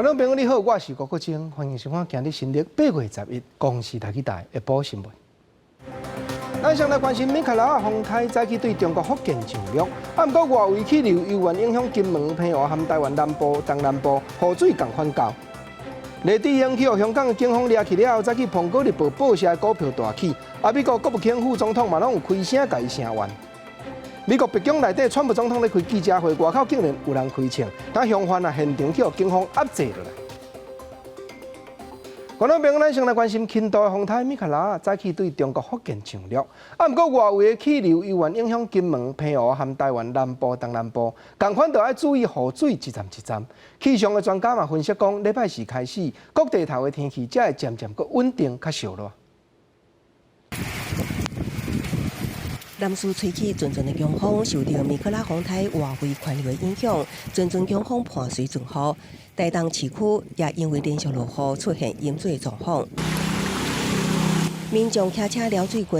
觀眾朋友你好，我是郭國清，歡迎收看今日新曆8月11公視台語台的報新聞。咱先來關心米卡拉風颱早起對中國福建上陸，啊，毋過外圍氣流猶原影響金門、澎湖和台灣南部、東南部，雨水仝款厚。黎智英去予香港的警方掠去了後，早起蘋果日報報社的股票大起，啊，美國國務卿副總統嘛攏有開聲共伊聲援。美國白宮內底，川普總統咧開記者會，外口竟然有人開槍，但凶犯啊現場去予警方壓制落來。觀眾朋友，咱先來關心輕度的風颱米卡拉早起對中國福建上陸，啊，毋過外圍的氣流猶原影響金門、澎湖和台灣南部、東南部，仝款就愛注意雨水一站一站。氣象的專家嘛分析講，禮拜四開始，各地頭的天氣才會漸漸閣穩定、較燒熱。南勢吹起陣陣的強風，受著米克拉風颱外圍環流的影響，陣陣強風伴隨陣雨。台東市區也因為連續落雨出現淹水的狀況，民眾騎車撩水過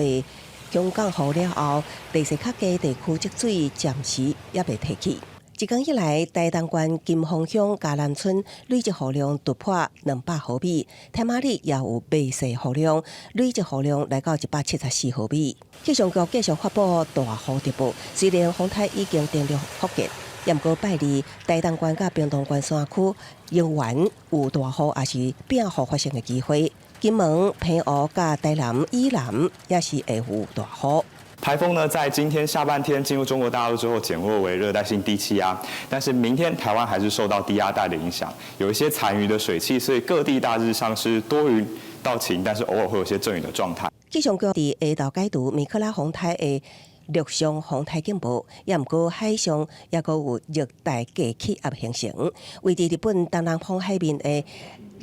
香港河了後，地勢較低地區積水暫時猶未退去。一工以來，台東縣金峰鄉嘉南村累積雨量突破200毫米，太馬里也有袂細雨量，累積雨量來到174毫米。氣象局繼續發布大雨特報，雖然風颱已經登陸福建，毋過拜二台東縣佮屏東縣山區仍然有大雨，抑是變雨發生的機會。金門、澎湖佮台南以南也是會有大雨。颱風呢，在今天下半天進入中國大陸之後，減弱為熱帶性低氣壓。但是明天台灣還是受到低壓帶的影響，有一些殘餘的水汽，所以各地大致上是多雲到晴，但是偶爾會有些陣雨的狀態。氣象局佇下晝解除米克拉風颱的陸上風颱警報，也毋過海上猶閣有熱帶低氣壓形成，位佇日本東南方海面的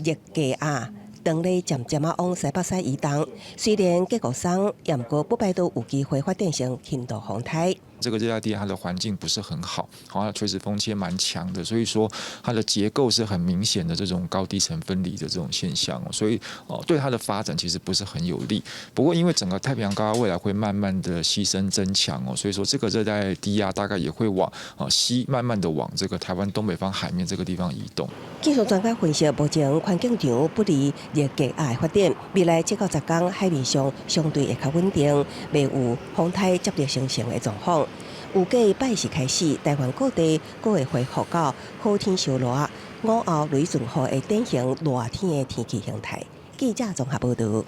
熱低壓，當咧漸漸仔往西北西移動，雖然結構鬆，也毋過不排除有機會發展成輕度風颱。這個熱帶低壓它的環境不是很好，好，它垂直風切蠻強的，所以說它的結構是很明顯的這種高低層分離的這種現象，所以哦對它的發展其實不是很有利。不過因為整個太平洋高壓未來會慢慢的西伸增強哦，所以說這個熱帶低壓大概也會往啊西慢慢的往這個台灣東北方海面這個地方移動。技術專家分析，目前環境場不利熱低壓的發展，未來7到10天海面上相對會較穩定，袂有風颱接力形成的狀況。預計拜四開始，台灣各地閣會恢復到好天燒熱、午後雷陣雨的典型熱天的天氣形態。記者綜合報導。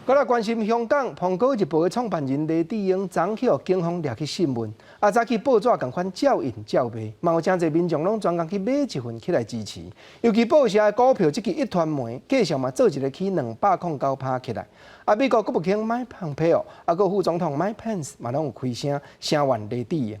閣來關心香港《蘋果日報》的創辦人黎智英，昨去予警方掠去訊問，啊，早起報紙仝款照印照賣，嘛有誠濟民眾攏專工去買一份起來支持。尤其報社的股票這支壹傳媒，繼續嘛做一个起209趴起來。啊，美國國務卿麥蓬佩奧，啊，閣副總統麥彭斯嘛攏有開聲聲援黎智英。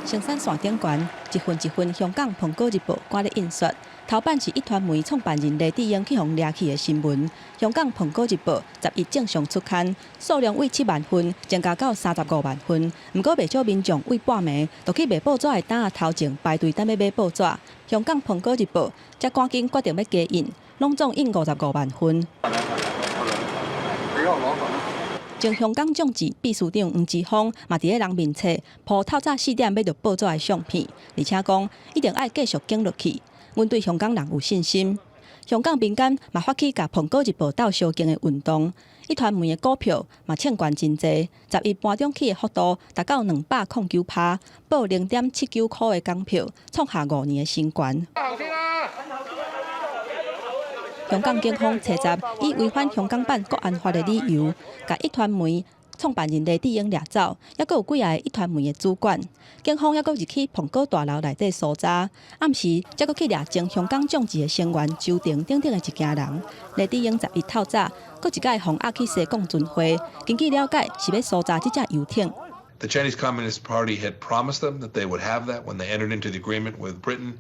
生產線頂懸，一份一份香港《蘋果日報》趕咧印刷。頭版是壹傳媒創辦人黎智英去予掠去的新聞。香港《蘋果日報》11正常出刊，數量為7萬份增加到35萬份。毋過袂少民眾為半暝就去賣報紙的檔仔頭前排隊等欲買報紙。香港《蘋果日報》才趕緊決定欲加印，攏總印55萬份。前香港眾志秘書長黃之鋒嘛佇咧人面冊 po 透早4點買著報紙的相片，而且講一定愛繼續撐落去。阮對香港人有信心。香港民間嘛發起共蘋果日報鬥相共的運動，壹傳媒的股票嘛衝懸真濟，11盤中起的幅度達到209趴，報0.79箍的港票，創下5年的新高。香港警方初十以違反香港版國安法的理由，共壹傳媒創辦人黎智英掠走，猶閣有幾个壹傳媒的主管。警方猶閣入去蘋果大樓內底搜查，暗時才閣去掠前香港眾志的成員周庭等等的一行人。黎智英11透早，閣一擺予押去西貢巡回。根據了解，是欲搜查這隻遊艇。 The Chinese Communist Party had promised them that they would have that when they entered into the agreement with Britain.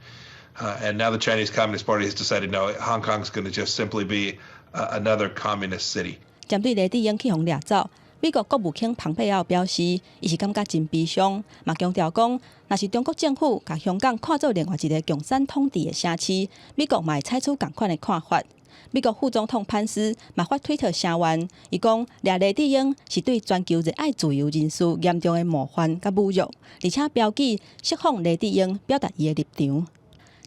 And now the Chinese Communist Party has decided, no, Hong Kong's going to just simply be another communist city. 針對黎智英去予掠走，美國國務卿蓬佩奧表示，伊是感覺真悲傷，嘛強調講，若是中國政府共香港看做另外一个共產統治的城市，美國嘛會採取仝款的看法。美國副總統潘斯嘛發推特聲援，伊講掠黎智英是對全球熱愛自由人士嚴重的冒犯佮侮辱，而且標記釋放黎智英，表達伊的立場。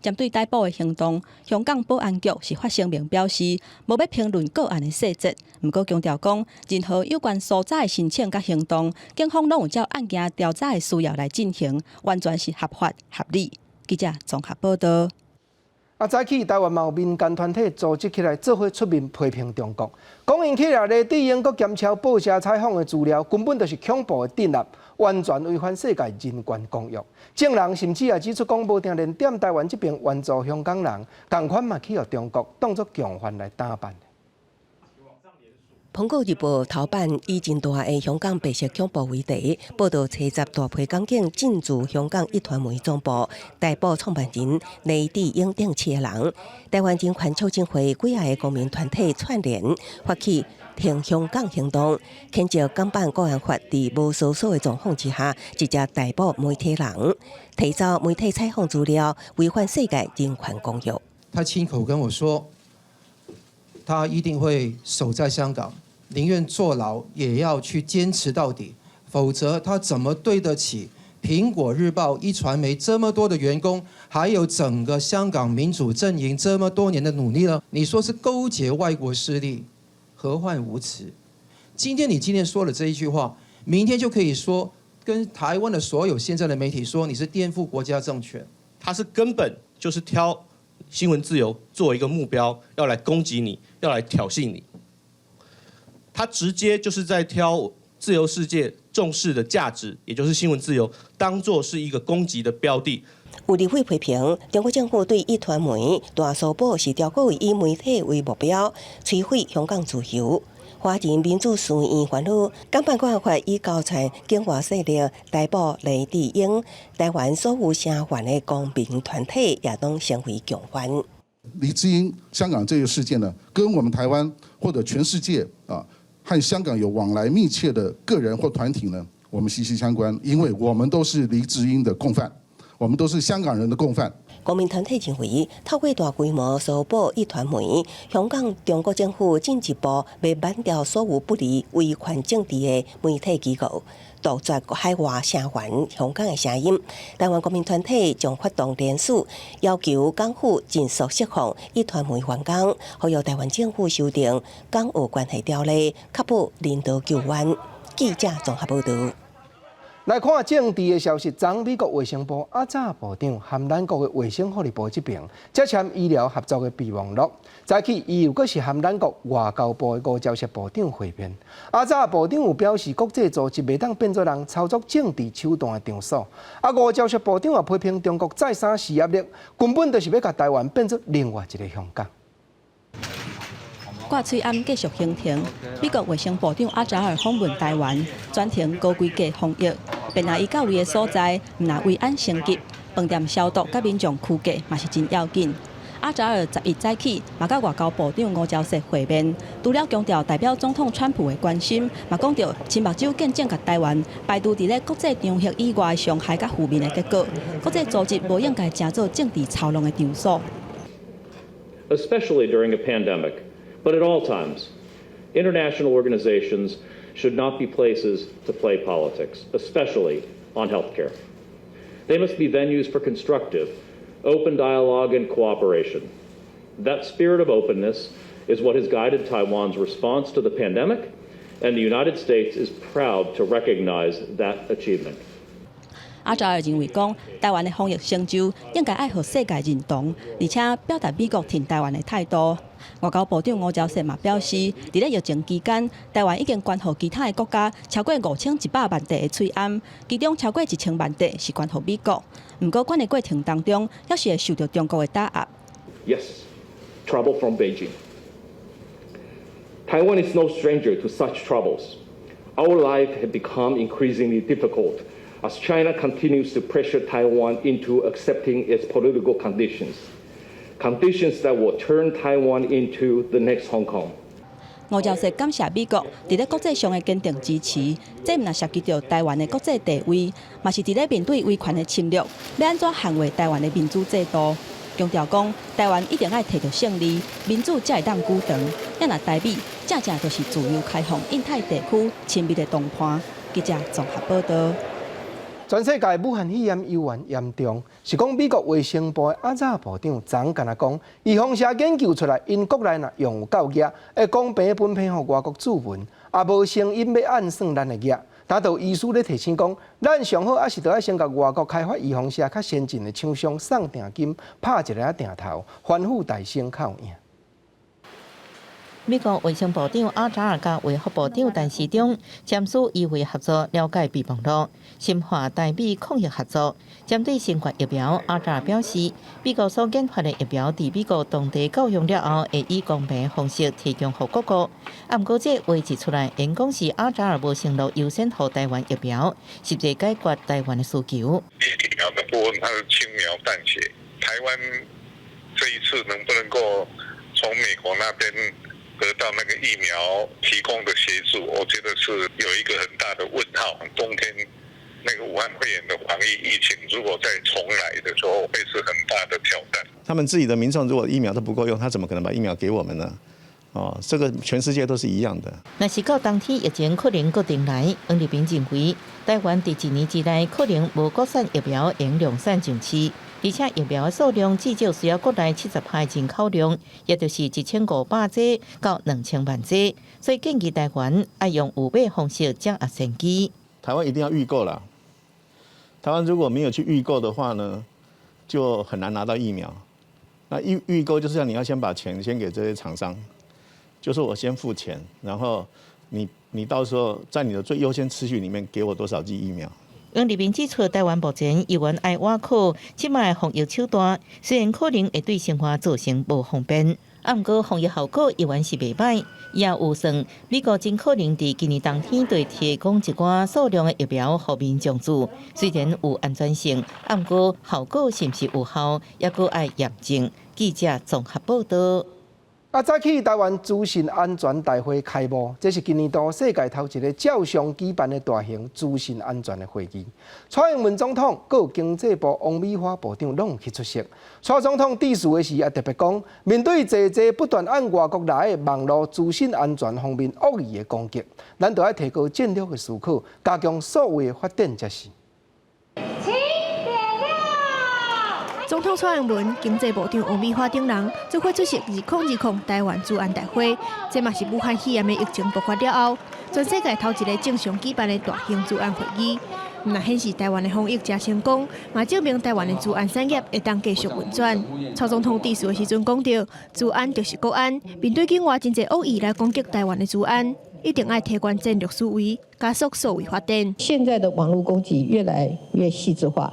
針對逮捕的行動，香港保安局是發聲明表示，無欲評論個案的細節，毋過強調講，任何有關搜查的申請佮行動，警方攏有照案件調查的需要來進行，完全是合法合理。記者綜合報道。啊，早起台灣嘛有民間團體組織起來，做伙出面批評中國，講𪜶去掠黎智英，閣兼抄報社採訪的資料，根本就是恐怖的鎮壓，完全違反世界人權公約。眾人甚至也指出講，無定連踮台灣這爿援助香港人，仝款嘛去予中國當作共犯來打辦。蘋果日報頭版以真大的香港白色恐怖為題，報導吹襲大批港警進駐香港壹傳媒總部，逮捕創辦人黎智英等七個人。台灣人權促進會幾仔個公民團體串聯發起挺香港行動，譴責港版國安法佇無搜索的狀況之下，直接逮捕媒體人，提走媒體採訪資料，違反世界人權公約。他親口跟我說，他一定會守在香港。寧願坐牢也要去堅持到底，否則他怎麼對得起蘋果日報、壹傳媒這麼多的員工，還有整個香港民主陣營這麼多年的努力呢？你說是勾結外國勢力，何患無辭？今天你今天說了這一句話，明天就可以說跟台灣的所有現在的媒體說你是顛覆國家政權。他是根本就是挑新聞自由作為一個目標，要來攻擊你，要來挑釁你。他直接就是在挑自由世界重視的價值，也就是新聞自由，當作是一個攻擊的標的。有立委批評，中國政府對壹傳媒大搜捕是刁故意以媒體為目標，摧毀香港自由。華人民主書院煩惱，港版國安法以勾串境外勢力逮捕黎智英，台灣所有聲援的公民團體也攏成為共犯。黎智英香港這個事件呢，跟我們台灣或者全世界啊，和香港有往來密切的個人或團體呢，我們息息相關，因為我們都是黎智英的共犯，我們都是香港人的共犯。公民團體認為，透過大規模搜捕壹傳媒，香港中國政府進一步欲挽掉所有不利威權政治的媒體機構，杜絕海外聲援香港的聲音。台灣公民團體將發動聯署，要求港府盡速釋放壹傳媒員工，呼籲台灣政府修訂《港澳關係條例》，確保人道救援。記者綜合報導。來看政治的消息，昨美國衛生部阿扎部長和咱國的衛生福利部這爿，才簽醫療合作的備忘錄。早起，伊又閣是和咱國外交部的吳釗燮部長會面。阿扎部長有表示，國際組織袂當變做人操作政治手段的場所。啊，吳釗燮部長也批評中國再三施壓力，根本就是欲共台灣變做另外一個香港。掛喙罨繼續行程，美國衛生部長阿扎爾訪問台灣，專程高規格防疫，便若伊到位的所在，毋但維安升級，飯店消毒佮民眾區隔嘛是真要緊。阿扎爾十一早起嘛佮外交部長吳釗燮會面，除了強調代表總統川普的關心，嘛講著親目睭見證共台灣排除佇咧國際場合以外傷害佮負面的結果，國際組織無應該成做政治操弄的場所。 Especially during a pandemic. But at all times, international organizations should not be places to play politics, especially on healthcare. They must be venues for constructive, open dialogue and cooperation. That spirit of openness is what has guided Taiwan's response to the pandemic, and the United States is proud to recognize that achievement. 阿扎爾認為講，台灣的防疫成就應該愛予世界認同，而且表達美國挺台灣的態度。外交部長吳釗燮嘛表示，佇咧疫情期間，台灣已經捐予其他的國家超過5100萬塊的喙罨，其中超過1000萬塊是捐予美國。毋過捐的過程當中，猶是會受著中國的打壓。 Yes, trouble from Beijing. Taiwan is no stranger to such troubles. Our life has become increasingly difficult as China continues to pressure Taiwan into accepting its political conditions, conditions that will turn Taiwan into the next Hong Kong. 吳釗燮感謝美國佇咧國際上的堅定支持，這毋但涉及著台灣的國際地位，嘛是佇咧面對威權的侵略，欲按怎捍衛台灣的民主制度。強調講台灣一定愛提著勝利，民主才會當久長。啊若台美正正就是自由開放印太地區親密的同伴。記者綜合報道。全世界武漢肺炎猶原嚴重，是講美國衛生部的阿扎部長昨昏講，預防射研究出來，𪜶國內若用有夠額，會公平分配予外國住民，也無聲音欲按算咱的額。但就醫師咧提醒講，咱上好猶是著愛先共外國開發預防射較先進的廠商送訂金，拍一个定頭，吩咐大聲較有影。美國衛生部長阿扎爾佮衛福部長陳時中簽署醫衛合作了解備忘錄，深化台美抗疫合作。針對新冠疫苗，阿扎爾表示，美國所研發的疫苗佇美國當地夠用了後，會以公平方式提供予各國。啊，毋過這話一出來，𪜶講是阿扎爾無承諾優先予台灣疫苗，實際解決台灣的需求。疫苗的部分，它是輕描淡寫。台灣這一次能不能夠從美國那邊得到那個疫苗提供的協助，我覺得是有一個很大的問號。冬天那個武漢肺炎的防疫疫情，如果再重來的時候，會是很大的挑戰。他們自己的民眾如果疫苗都不夠用，他怎麼可能把疫苗給我們呢？哦，這個全世界都是一樣的。若是到冬天疫情可能閣重來，黃立平認為，台灣佇一年之內可能無國產疫苗會量產上市，而且疫苗的數量至少需要國內70%進口量，也就是1500劑到2000萬劑，所以建議台灣愛用預買方式掌握先機。台灣一定要預購啦。台灣如果沒有去預購的話呢，就很難拿到疫苗。那預購就是要你要先把錢先給這些廠商。就是我先付錢，然後你到時候在你的最優先次序裡面給我多少劑疫苗？黃立平指出，台灣目前猶原愛倚靠這擺防疫手段，雖然可能會對生活造成無方便，啊，毋過防疫效果猶原是袂䆀。也有算美國真可能佇今年冬天會提供一寡數量的疫苗予民眾注，雖然有安全性，啊，毋過效果是毋是有效，猶閣愛驗證。記者綜合報道。啊！早起台灣資訊安全大會開幕，這是今年度世界頭一个照常舉辦的大型資訊安全的會議。蔡英文總統、閣經濟部王美花部長攏有去出席。蔡總統致辭的時也特別講，面對濟濟不斷按外國來的網路資訊安全方面惡意的攻擊，咱著愛提高戰略的思考，加強數位的發展才是。總統蔡英文、經濟部長王美花等人做伙出席2020台灣資安大會，這嘛是武漢肺炎的疫情爆發了後，全世界頭一个正常舉辦的大型資安會議。毋但顯示台灣的防疫誠成功，嘛證明台灣的資安產業會當繼續運轉。蔡總統致辭的時陣講著，資安就是國安，面對境外真濟惡意來攻擊台灣的資安，一定愛提懸戰略思維，加速數位發展。現在的網路攻擊越來越細緻化。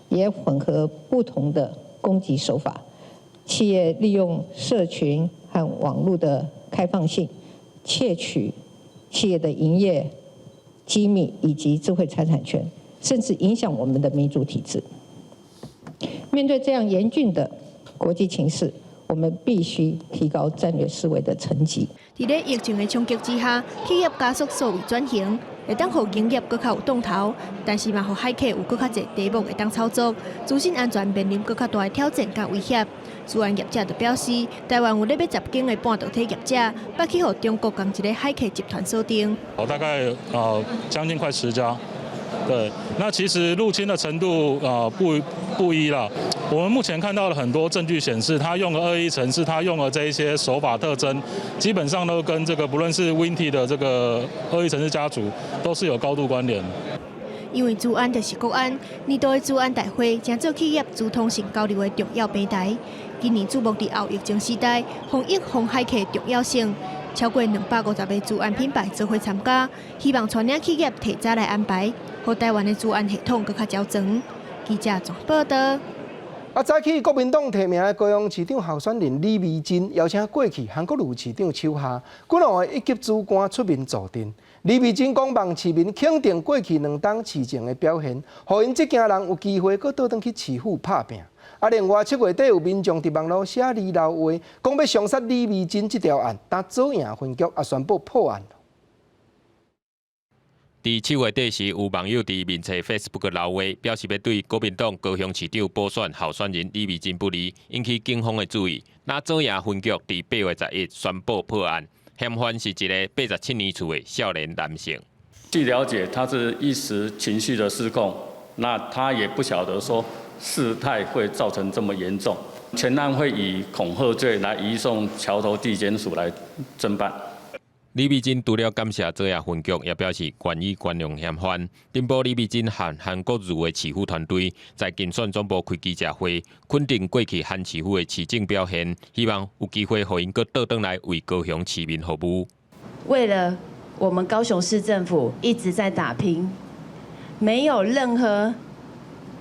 也混合不同的攻擊手法，企業利用社群和網路的開放性，竊取企業的營業機密以及智慧財產權，甚至影響我們的民主體制。面對這樣嚴峻的國際情勢，我們必須提高戰略思維的層級。佇咧疫情的衝擊之下，企業加速數位轉型，會當予營業閣較有動頭，但是嘛，予駭客有閣較濟題目會當操作，資訊安全面臨閣較大的挑戰佮威脅。資安業者就表示，台灣有咧欲10間的半導體業者，捌去予中國仝一个駭客集團鎖定。哦，大概將近快10家。對，那其實入侵的程度不一啦。我們目前看到了很多證據顯示，他用的惡意程式，他用的這一些手法特徵，基本上都跟這個不論是 Winnti 的這個惡意程式家族，都是有高度關聯。因為資安就是國安，年度的資安大會成做企業資通訊交流的重要平台。今年注目佇後疫情時代，防疫防駭客重要性，超過250个資安品牌做伙參加，希望帶領企業提早來安排，予台灣的資安系統閣較周全。記者綜報導。啊，早起國民黨提名的高雄市長候選人李眉蓁，邀請過去韓國瑜市長手下幾兩个一級主官出面助陣。李眉蓁講望市民肯定過去兩冬市政的表現，予𪜶這行人有機會閣倒轉去市府拍拚。啊，另外7月底有民眾佇網路寫字留話，講欲雙殺李眉蓁這條案，但左營分局也宣布破案。佇7月底時，有網友佇面冊 Facebook 留話，表示欲對國民黨高雄市長補選候選人李眉蓁不利，引起警方的注意。那左營分局佇8月11宣布破案，嫌犯是一个87年次的少年男性。據了解，他是一時情緒的失控，那他也不曉得說事態會造成這麼嚴重。全案會以恐嚇罪來移送橋頭地檢署來偵辦。李眉蓁除了感謝左營分局，也表示願意原諒嫌犯。頂晡李眉蓁和韓國瑜的市府團隊在競選總部開記者會，肯定過去韓市府的市政表現，希望有機會予𪜶閣倒轉來為高雄市民服務。為了我們高雄市政府一直在打拼，沒有任何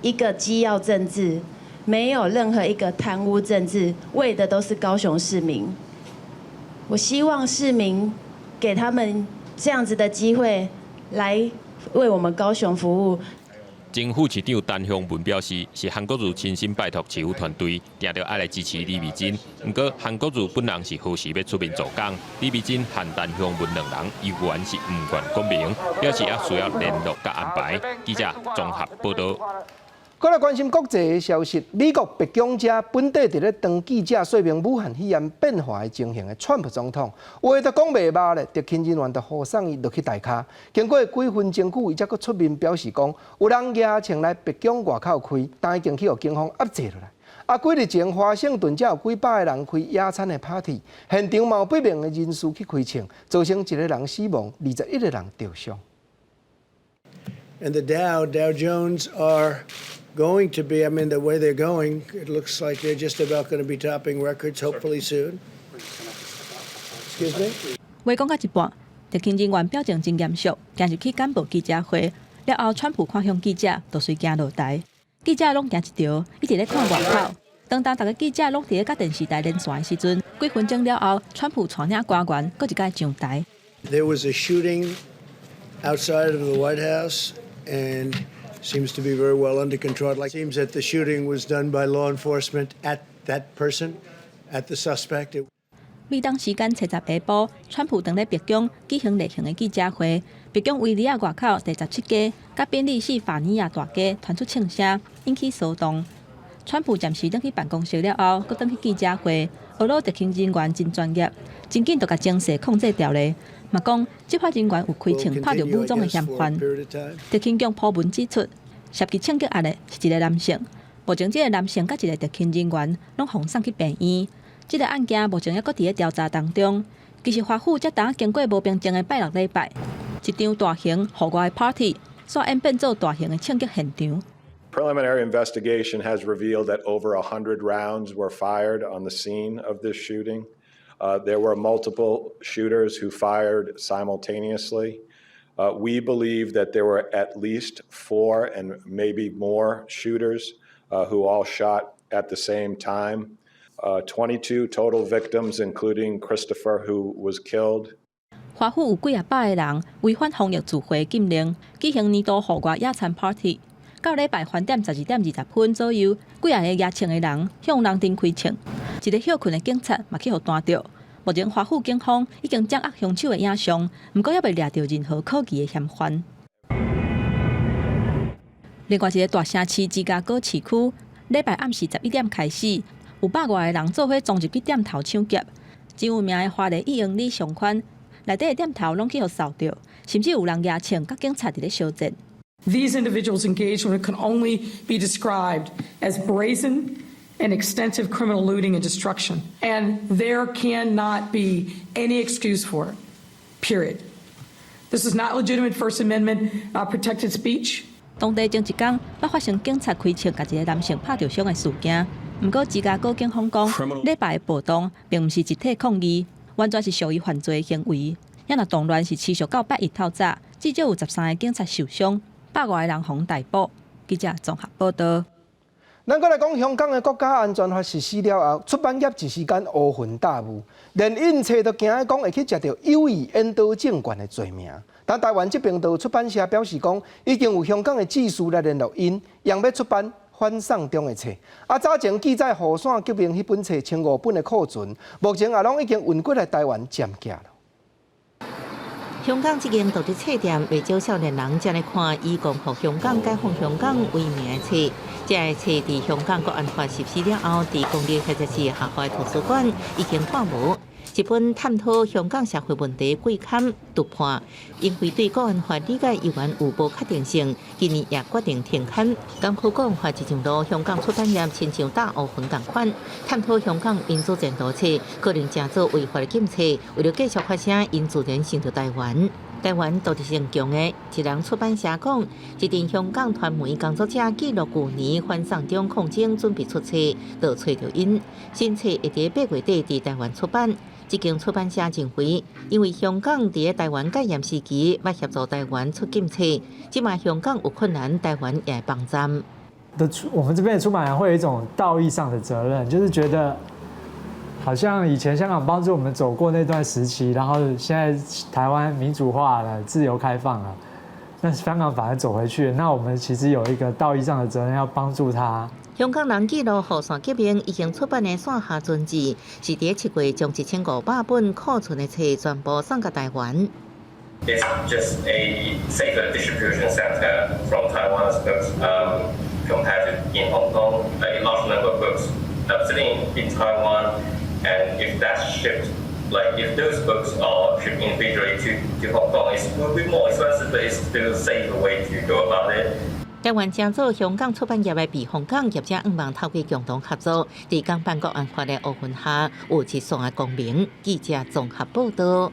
一個機要政治，沒有任何一個貪污政治，為的都是高雄市民。我希望市民給他們這樣子的機會，來為我們高雄服務。前副市長陳香文表示，是韓國瑜親身拜託市府團隊，定著愛來支持李眉蓁。毋過韓國瑜本人是何時欲出面助攻？李眉蓁和陳香文兩人猶原是毋願講明，表示猶需要聯絡佮安排。記者綜合報導。閣來關心國際的消息，美國白宮遮本底佇咧當記者說明武漢肺炎變化的情形的川普總統，話都講袂飽咧，特勤人員就護送伊落去台跤。經過幾分鐘久，伊才閣出面表示講，有人舉槍來白宮外口開，但已經去予警方壓制落來。啊，幾日前華盛頓才有幾百個人開野餐的 party，現場嘛有不明的人士去開槍，造成一個人死亡，21個人著傷。 And the Dow Jones are going to be, I mean, the way they're going, it looks like they're just about going to be topping records, hopefully soon. Excuse me? 話講到一半，特勤人員表情真嚴肅，行入去簡報記者會。了後，川普看向記者，就隨行落台。記者攏驚一趒，一直咧看外口。當當逐个記者攏佇咧佮電視台連線的時陣，幾分鐘了後，川普帶領官員閣一擺上台。 There was a shooting outside of the White House and seems to be very well under control. It seems that the shooting was done by law enforcement at that person, at the suspect. 美東時間初十下晡，川普當咧白宮舉行例行的記者會。白宮圍籬仔外口第十七街佮賓利士法尼亞大街傳出槍聲，引起騷動。川普暫時轉去辦公室了後，閣轉去記者會。呵囉特勤人員真專業，真緊就共情勢控制牢咧。嘛講執法人員有開槍拍著武裝的嫌犯。特勤局鋪文指出，涉及槍擊案的是一个男性。目前這个男性佮一个特勤人員攏予送去病院。這个案件目前猶閣佇咧調查當中。其實華府才剛經過無平靜的拜六禮拜，一場大型戶外 party，煞演變做大型的槍擊現場。 Preliminary investigation has revealed that over 100 rounds were fired on the scene of this shooting. There were multiple shooters who fired simultaneously. We believe that there were at least four and maybe more shooters who all shot at the same time. 22 total victims, including Christopher, who was killed. 華府有幾仔百个人違反防疫聚會禁令，舉行年度戶外野餐 party。到禮拜翻點12點20分左右，幾仔个舉槍的人向人陣開槍，一个歇睏的警察嘛去予彈著。目前華府警方已經掌握兇手的影像，毋過猶未掠著任何可疑的嫌犯。另外一个大城市芝加哥市區，禮拜暗時11點開始，有百外个人做伙衝入去店頭搶劫。真有名的華麗1英里商圈內底的店頭攏去予掃著，甚至有人舉槍佮警察佇咧相戰。 These individuals engaged in what can only be described as brazen and extensive criminal looting and destruction. And there cannot be any excuse for it, period. This is not legitimate First Amendment protected speech. 當地前一工，捌發生警察開槍共一个男性拍著傷的事件。毋過芝加哥警方講，禮拜的暴動並毋是集體抗議，完全是屬於犯罪行為。猶若動亂是持續到拜一透早，至少有13個警察受傷，百外个人予逮捕。記者綜合報導。咱閣來講香港的國家安全法實施了後，出版業一時間烏雲罩霧，連印冊都驚講會去食著有意引導政權的罪名。但台灣這邊就出版社表示講，已經有香港的志士來聯絡𪜶，用欲出版反送中的冊。啊，早前記載雨傘革命彼本冊1500本的庫存，目前也攏已經運過來台灣占寄了。香港這間獨立冊店，袂少少年人才來看以“光復香港、解放香港”為名的冊。這个冊佇香港國安法實施了後，佇公立或者是學校圖書館已經看無。一本探討香港社會問題季刊突破，因為對國安法理解猶原有無確定性，今年也決定停刊。港區國安法一上路，香港出版業親像大烏雲仝款，探討香港民主前途冊，可能成做違法的禁冊。為了繼續發聲，𪜶自然想著台灣。台灣獨立性強的一人出版社講，一陣香港傳媒工作者記錄舊年反送中抗爭準備出冊，就揣著𪜶。新冊會佇8月底佇台灣出版。這間出版社認為，因為香港佇台灣戒嚴時期，捌協助台灣出禁冊，這馬香港有困難，台灣也會幫贊。的出，我們這邊的出版人會有一種道義上的責任，就是覺得好像以前香港幫助我們走過那段時期，然後現在台灣民主化了、自由開放了，那香港反而走回去，那我們其實有一個道義上的責任要幫助他。香港人記錄雨傘革命已經出版的線下專輯，是佇7月將1500本庫存的冊全部送到台灣。 It's just a safer distribution center from Taiwan's books compared to in Hong Kong. A large number of books are sitting in Taiwan, and if that's shipped, like if those books are shipped individually to Hong Kong, it will be more expensive, but it's still a safer way to go about it. 台灣成做香港出版業的避風港業者，向望透過共同合作，佇港版國安法的烏雲下，有一線的光明。記者綜合報道。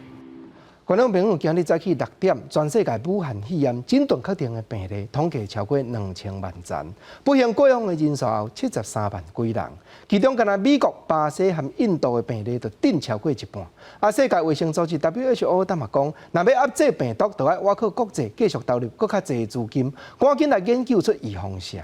觀眾朋友，今日早起6點，全世界武漢肺炎診斷確定的病例統計超過2000萬人，不幸過往的人數有73萬幾人。其中，干焦美國、巴西和印度的病例就頂超過一半。啊，世界衛生組織 WHO 嘛講，若欲壓制病毒，就愛倚靠國際繼續投入閣較濟資金，趕緊來研究出預防射。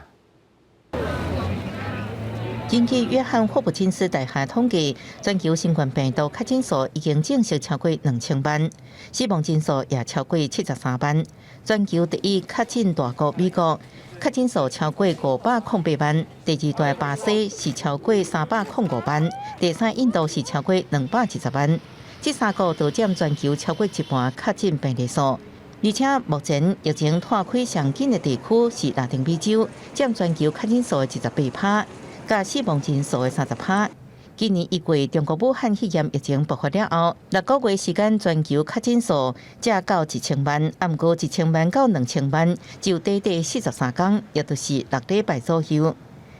根據約翰霍普金斯大學統計，全球新冠病毒確診數已經證實超過2000萬，死亡人數也超過73萬。全球第一確診大國美國，確診數超過508萬；第二大巴西是超過305萬；第三印度是超過220萬。這三國都佔全球超過一半確診病例數。而且目前疫情拖開上緊的地區是拉丁美洲，佔全球確診數的28%。佮死亡人數的30%。今年1月，中國武漢肺炎疫情爆發了後，6個月時間，全球確診數才到1000萬，毋過1000萬到2000萬，就短短43工，也就是6禮拜左右，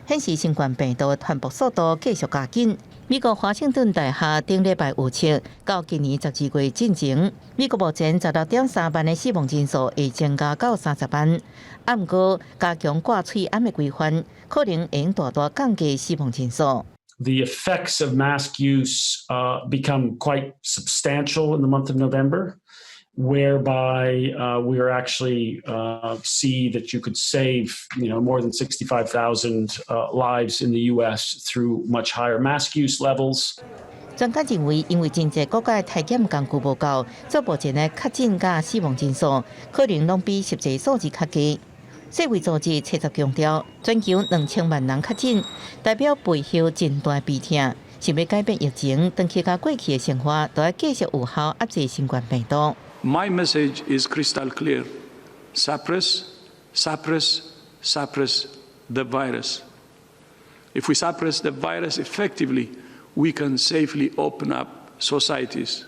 顯示新冠病毒的傳播速度繼續加緊。美國華盛頓大學頂禮拜預測，到今年12月進前，美國目前16.3萬的死亡人數會增加到30萬。啊，毋過加強掛喙罨的規範，可能會大大降低死亡人數。 The effects of mask use become quite substantial in the month of November, whereby we are actually see that you could save more than 65,000 lives in the U.S. through much higher mask use levels. 專家認為，因為真濟國家篩檢工具無夠，做目前的確診佮死亡人數可能攏比實際數字較低。世衛組織切實強調，全球2000萬人確診，代表背後真大悲痛。想欲改變疫情，轉去佮過去的生活，都愛繼續有效壓制新冠病毒。 My message is crystal clear: suppress, suppress, suppress the virus. If we suppress the virus effectively, we can safely open up societies.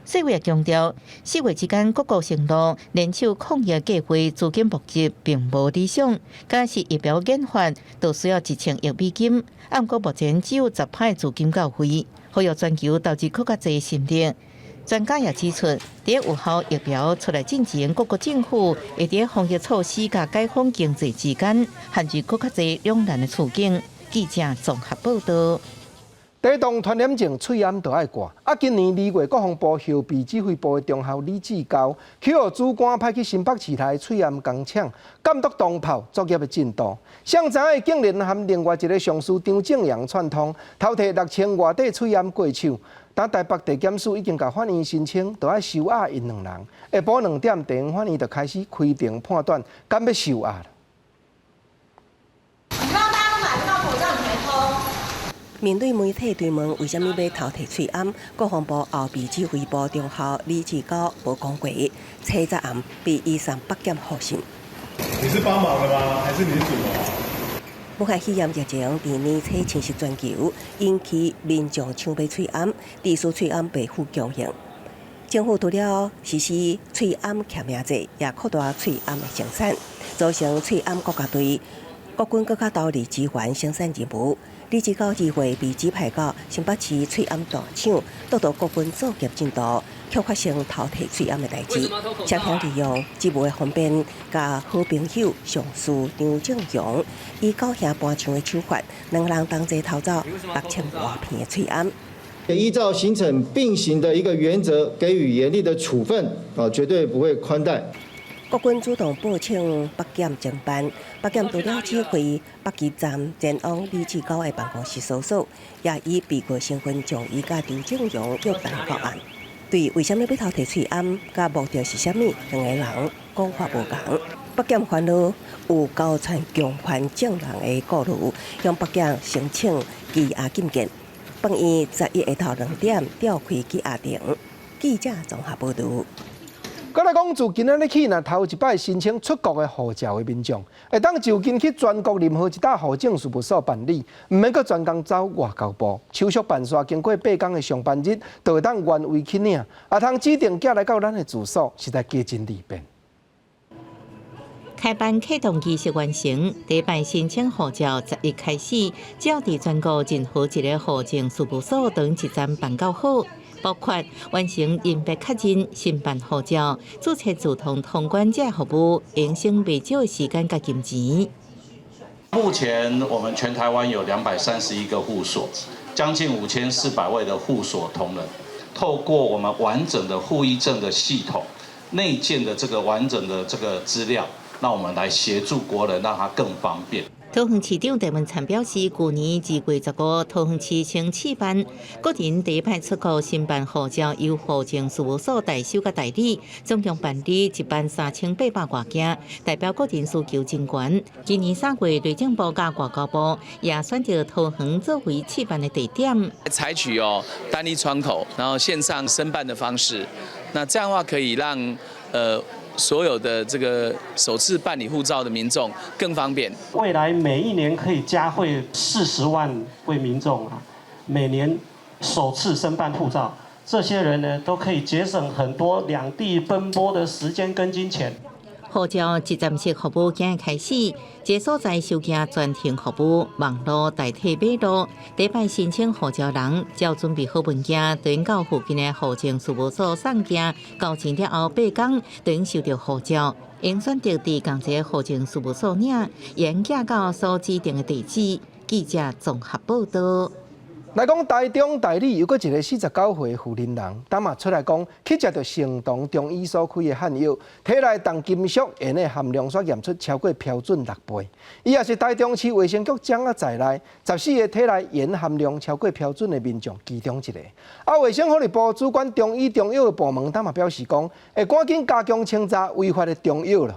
世衛也強調，4月之間各國承諾聯手抗疫計劃資金募集並無理想，假使疫苗研發都需要1000億美金，毋過目前只有10%資金到位，呼籲全球投資閣較濟心力。專家也指出，佇有效疫苗出來進前，各國政府會佇防疫措施佮解放經濟之間，陷入閣較濟兩難的處境。記者綜合報道。第動傳染症喙罨就愛掛。啊，今年2月，國防部後備指揮部的中校李志高，去予主管派去新北市內喙罨工廠監督當炮作業的進度。誰知影竟然和另外一個上司張正陽串通，偷提6000外塊喙罨過手。但台北地檢署已經共法院申請，著愛收押𪜶兩人。下晡2點，地方法院就開始開庭判斷，敢欲收押。你看到大家都買不到口罩，你還偷？面對媒體追問為啥物欲偷提喙罨，國防部後備指揮部中校李志高無講過，初十暗被移送北檢候審。你是幫忙的嗎？還是你是主謀？武漢肺炎疫情佇年初侵襲全球，引起民眾搶買喙罨，致使喙罨被富供應。政府除了實施喙罨實名制，也擴大喙罨的生產，組成喙罨國家隊。國軍閣較投入支援生產任務。李志高2月被指派到新北市喙罨大廠，督導國軍作業進度，卻發生偷提喙罨的代誌。涉嫌利用職務的方便，佮好朋友上司張正陽以狗兄搬牆的手法，兩人同齊偷走6000外片的喙罨。依照刑懲並行的一個原則，給予嚴厲的處分，啊，絕對不會寬待。國軍主動報請北檢偵辦，北檢除了指揮北基站前往李志高的辦公室搜索，也以被告身份將伊佮張正陽約談到案。對為啥物欲偷提喙罨，佮目的是啥物，兩个人講法無仝。北檢煩惱有勾串共犯證人的顧慮，向北檢申請羈押禁見。法院11下晝2點調開羈押庭。記者綜合報導。閣來講，自今仔日起，若頭一擺申請出國的護照的民眾，會當就近去全國任何一搭戶政事務所辦理，毋免閣專工走外交部。手續辦煞經過8工的上班日，就會當原位去領，也通指定寄來到咱的住所，實在加真利便。開辦啟動儀式完成，第一擺申請護照11開始，只要佇全國任何一个戶政事務所等一站辦到好，包括完成人別確認、申辦護照、註冊自動通關這服務，會省袂少的時間佮金錢。目前我們全台灣有231個戶所，將近5400位的戶所同仁，透過我們完整的戶役證的系統，內建的這個完整的這個資料。那我們來協助國人，讓他更方便。桃園市長鄭文燦表示，舊年2月15，桃園市先試辦，個人第一擺出國申辦護照，由戶政事務所代收佮代理，總共辦理13,800外件，代表個人需求真懸。今年3月，內政部佮外交部也選擇桃園作為試辦的地點，採取哦單一窗口，然後線上申辦的方式，那這樣的話可以讓所有的這個首次辦理護照的民眾更方便。未來每一年可以嘉惠40萬位民眾啊，每年首次申辦護照，這些人呢都可以節省很多兩地奔波的時間跟金錢。護照一站式服務今日開始，這所在收件專程服務，網路代替馬路。第一擺申請護照人，只要準備好文件，就到附近的戶政事務所送件，交錢了後8工，就能收著護照。會選擇佇仝一个戶政事務所領，會寄到所指定的地址。記者綜合報導。來講台中大里又閣一个49歲婦人人，當嘛出來講，去食著成同中醫所開的漢藥，體內重金屬鹽的含量煞驗出超過標準6倍。伊也是台中市衛生局掌握在內，14個體內鹽含量超過標準的民眾其中一个。啊，衛生福利部主管中醫中藥的部門，當嘛表示講，會趕緊加強清查違法的中藥囉。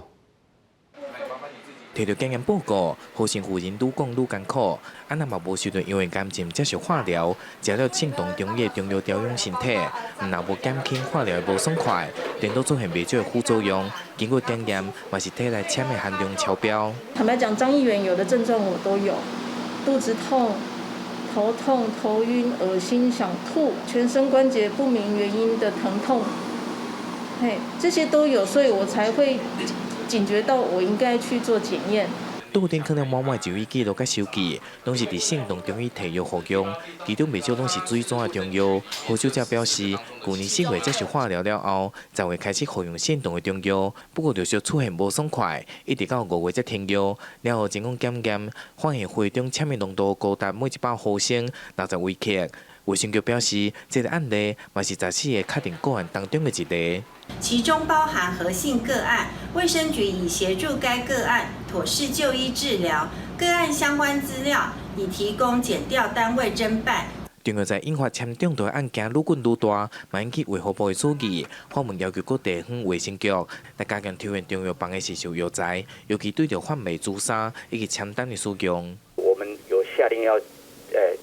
提著檢驗報告，何姓婦人愈講愈艱苦，啊若嘛無受著藥的癌症接受化療，食了正統中醫的中藥調養身體，毋但無減輕化療的無爽快，顛倒出現袂少的副作用。經過檢驗，嘛是體內鉛的含量超標。坦白講，張議員有的症狀我都有，肚子痛、頭痛、頭暈、噁心、想吐、全身關節不明原因的疼痛，嘿，這些都有，所以我才會警覺到我應該去做檢驗。桌頂囥了滿滿就醫記錄佮收據，攏是佇聖堂中醫提藥服用，其中袂少攏是水紙的中藥。何小姐表示，舊年4月接受化療了後，10月開始服用聖堂的中藥，不過陸續出現無爽快，一直到5月才停藥。了後經過檢驗，發現血中鉛的濃度高達每100毫升60微克。衛生局表示，這个案例嘛是14個確定個案當中的一例。其中包含何姓個案，衛生局已協助該個案妥適就醫治療，個案相關資料已提供檢調單位偵辦。中藥材引發鉛中毒的案件愈滾愈大，嘛引起衛福部的注意，發文要求各地方衛生局來加強抽驗中藥房的市售藥材，尤其對著販賣朱砂以及鉛膽的使用。我們有下令要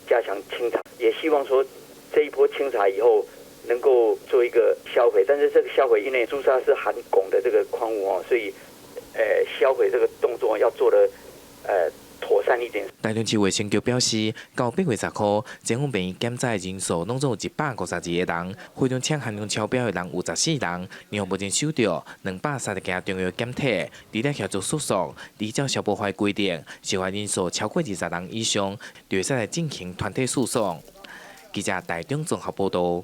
加強清查，也希望說這一波清查以後能夠做一個銷毀，但是這個銷毀因為朱砂是含汞的這個礦物哦，所以銷毀這個動作要做得妥善一點。台中市衛生局表示，到8月10號，政府病院檢查的人數攏總有152個人，非常車含量超標的人有14人，然後目前收著230件中藥檢體，除了協助訴訟，依照消保法規定，受害人數超過20人以上，就會使來進行團體訴訟。記者台中綜合報導。